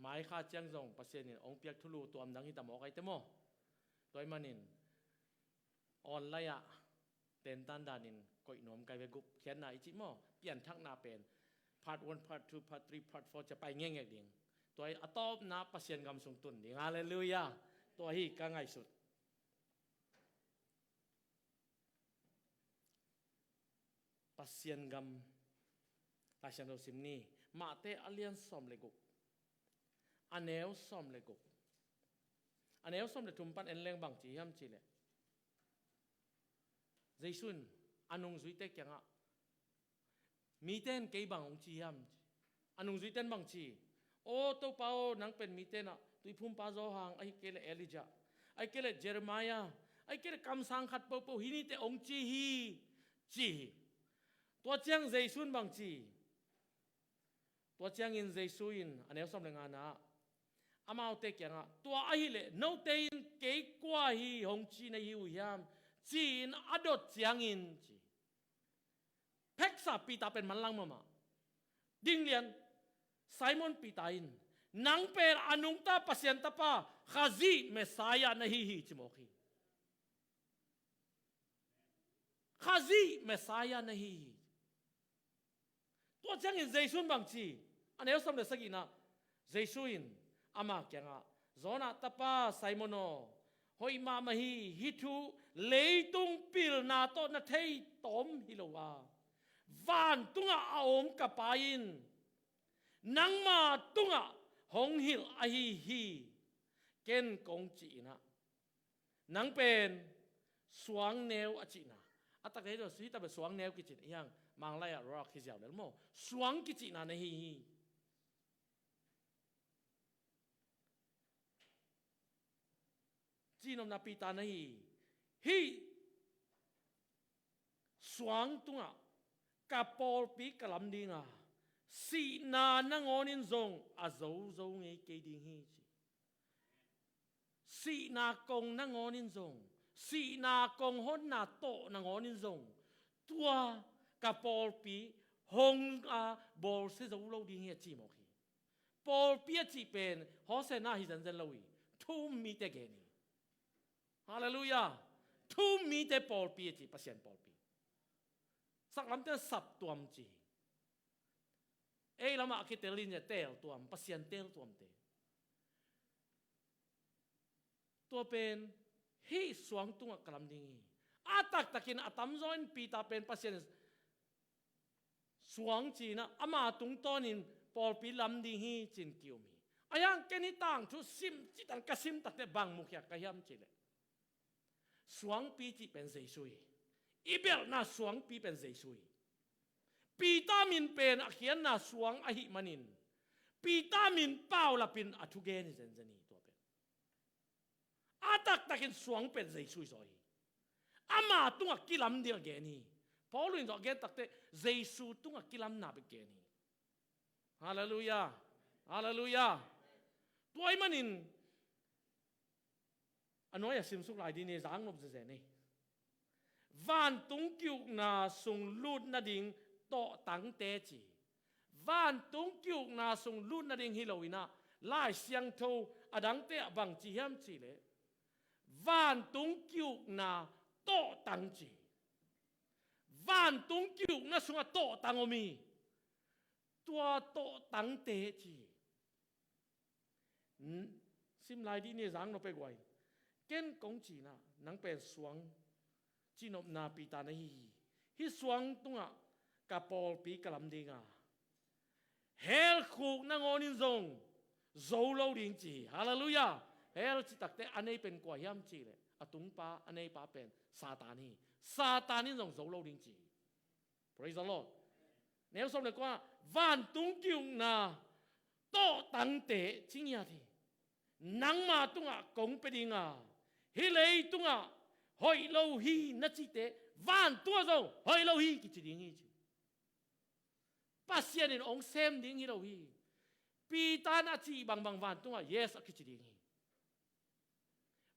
mai kha ciang zong Pasian in hong piak thulu tuamdang hi ta mawk ahi te maw. Tua ahih manin online ah tentan danin koih nuam kai ve, gupkhiatna i cih maw, pianthakna pen part one, part two, part three, part four ci a pai ngekngek ding. Tua hi a tawpna Pasian gam sung tun ding. Halleluiah. Tua hi ka ngaihsut. Pasian gam. Lai Siangtho sim ni. Mate a lian sawm le guk, a neu sawm le guk, a neu sawm le thum pan en leng bang ci hiam cih leh, Jesu in a nungzuite kiangah, mite in kei bang hong ci hiam? A nungzuite in bang ci? Aw Topa aw, nang pen mite in ah tuiphumpa Johan, ahih kei leh Elijah, ahih kei leh Jeremiah, ahih kei leh kamsang khat pohpoh hih nite hong ci hi, ci hi. Tua ciang Jesu in bang ci? Tua ciangin Jesu in a neu sawm le ngana ah amaute kiangah, tua ahih leh note in kei kua hi hong ci na hi uh hiam, ci-in a dot ciangin ci. Pheksa Peter pen manlang mahmah. Ding lian, Simon Peter in, nang pen a nungta Pasian Tapa, Khazih Messiah na hi hi, ci mawk hi. Khazih Messiah na hi hi. Tua ciangin Jesu in bang ci? A neu sawm le sagihna, Jesu in ama kiangah, Jonah tapa Simon aw, hoih mahmah hi, hih thu leitung pilna tawh na thei tawm hi lo a, vantungah a om ka Pa in nangma tungah hong hilh ahi hi. Ken kong cih in ah, nang pen suang neu a cihna. A taktak hi lo, hih taktak suang neu kicihna hi hang, Manglai ah rock hi ziau lel maw. Suang kicihna na hi hi. Cihnopna Peter na hi hi. Hih suang tungah ka pawlpi ka lam ding a, sihna nangawn in zong a zozo ngei kei ding hi, ci. Sihna kong nangawn in zong, sihna kong honna tawh nangawn in zong, tua ka pawlpi hong a bawlsia zo lo ding hi, a ci mawk hi. Pawlpi a cih pen Hosanna hi zenzen lo hi. Thu um mite gen hi. Halleluiah. Thu um mite pawlpi a ci, Pasian pawlpi. Saklamte saptuam ci. Ei lamah a kitel in a teltuam, Pasian teltuamte. Tua pen hih suang tungah ka lam ding hi. A taktakin a tamzaw in Peter pen Pasian suang ci-in ah ama tungtawnin pawlpi lam ding hi ci-in ki-um hi. A hiang ken hih tangthu sim citan ka sim takteh bang mukhiat ka hiam cih leh, suangpi cih pen Jesu hi. I belhna suangpi pen Jesu hi. Peter min pen a khiatna suang ahih manin, Peter min paulapin a thugen hi zenzen hi tua pen. A taktakin suang pen Jesu hi zaw hi. Ama tungah kilam ding a gen hi. Paul in zaw a gen takteh Jesu tungah kilamna bek gen hi. Halleluiah. Halleluiah. Tua ahih manin a nuai-ah simsuk lai ding ni, zak nop zezen ei. Vantung ki-ukna sung lut nading tawhtangte ci. Vantung ki-ukna sung lut nading hi lo-in ah, Lai Siangtho a dangte ah bang ci hiam cih leh, vantung ki-ukna tawhtang ci. Vantung ki-ukna sungah tawhtang om hi. Tua tawhtangte ci. N-, sim lai dih ni, zang nop ei guai. Ken kong ci-in ah, nang pen suang, cihnopna Peter na hi hi. Hih suang tungah ka pawlpi ka lam ding a, Hell khuk nangawnin zong zo lo ding ci hi. Halleluiah. Hell citakte a nei pen kua hiam cihleh a tungpa, a neipa pen Satan hi. Satan in zong zo lo ding ci hi. Praise the Lord. Neu sawm le kua, vantung ki-ukna tawhtangte cingiat hi. Nangma tungah kong pia dinga, hih leitungah hoih lo hi na cihte vantungah zong hoih lo hi kici ding hi ci. Pasian in hong sem ding hi lo hi. Peter in a cih bangbang vantungah yes a kici ding hi.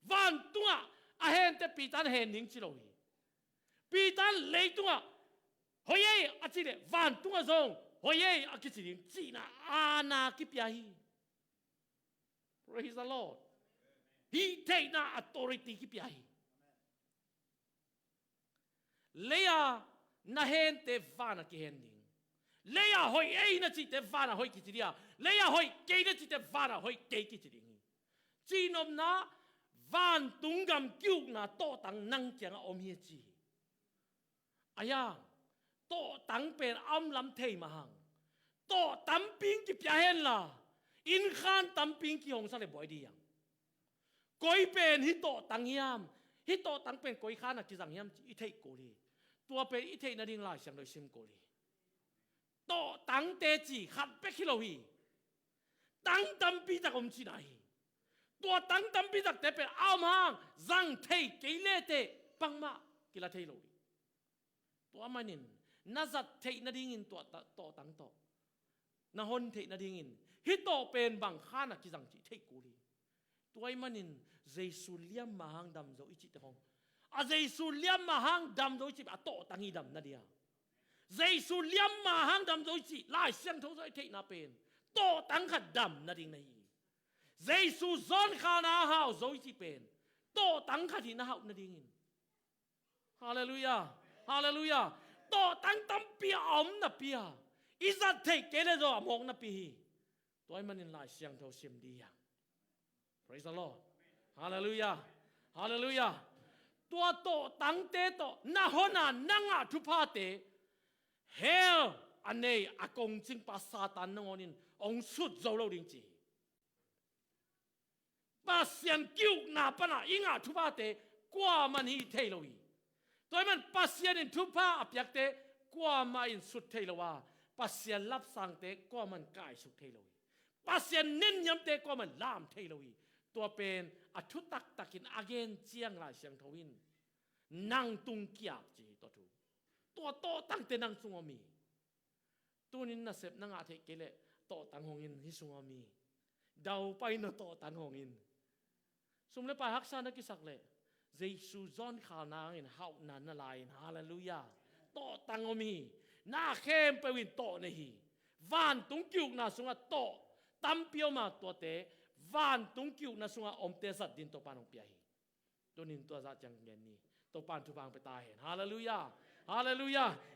Vantungah a hente Peter in hen ding ci lo hi. Peter in leitungah hoih ei a cih leh vantungah zong hoih ei a kici ding cihna aana kipia hi. Praise the Lord. Hih theihna authority kipia hi. Leia na hente vanah kihen ding. Leia hoih ei na cihte vanah hoih kici ding a, leia hoih kei na cihte vanah hoih kei kici ding hi. Cihnopna, vantung gam ki-ukna tawhtang nang kiangah om hi a ci hi. Ayang, tawhtang pen a om lam thei mah hang, tawh tampi in kipia henla, inn khan tampi in kihongsak le buai dih hang. Koi pen hih tawhtang hiam, hih tawhtang pen koi khan a kizang hiam ci i theih kul hi. Tua pen i theih nading Lai Siangtho i sim kul hi. Tawhtangte ci khat bek hi lo hi. Tang tampi tak om cihna hi. Tua tang tampi takte pen a om hang zang thei kei leteh bangmah kila thei lo hi. Tua manin na zat theih nadingin tua ta-, tawhtang tawh na hon theih nadingin hih tawh pen bang khan a kizang cih theih kul hi. Tua ahih manin Jesu liam mah hang dam zo i cihte khong, a Jesu liam mah hang dam zo i cih a tawhtang hi dam nading a. Jesu liam mah hang dam zo i cih Lai Siangtho zo i theihna pen tawhtang khat dam nading na hi. Jesu zawnkhalna a hau zo i cih pen tawhtang khat hi na hauh nadingin. Halleluiah. Halleluiah. Tawhtang tampi a om napi a, i zat theih kei le zaw a mawk napi hi. Tua ahih manin Lai Siangtho sim dih hang. Praise the Lord. Halleluiah. Halleluiah. Tua tawhtangte tawh na hon a na ngah thuphate hell a nei a kongcingpa Satan nangawnin hong sut zo lo ding ci hi. Pasian ki-ukna pana i ngah thuphate kuaman hi thei lo hi. Tua ahih man Pasian in thupha a piakte kuamah in sut thei lo a, Pasian lapsangte kuaman kaisuk thei lo hi. Pasian nenniamte kuaman lam thei lo hi. Tua pen a thu taktakin a gen ciang Lai Siangtho in nang tung kiap ci hi tua thu. Tua tawhtangte nang sung om hi. Tunin nasep na ngah theih kei leh tawhtang hong in, hih sung om hi. Daupai na tawhtang hong in. Sum le pai haksa na kisak leh Jesu zawnkhalna hangin hauhna na lai-in. Halleluiah. Tawhtang om hi. Na khempeuh in tawh nei hi. Vantung ki-ukna sungah tawh tampi om a, tuate vantung ki-ukna sungah omte zat din Topa'n hong pia hi. Tunin tua zah ciang gen ni. Topa'n thupha hong pia ta hen. Halleluiah. Halleluiah.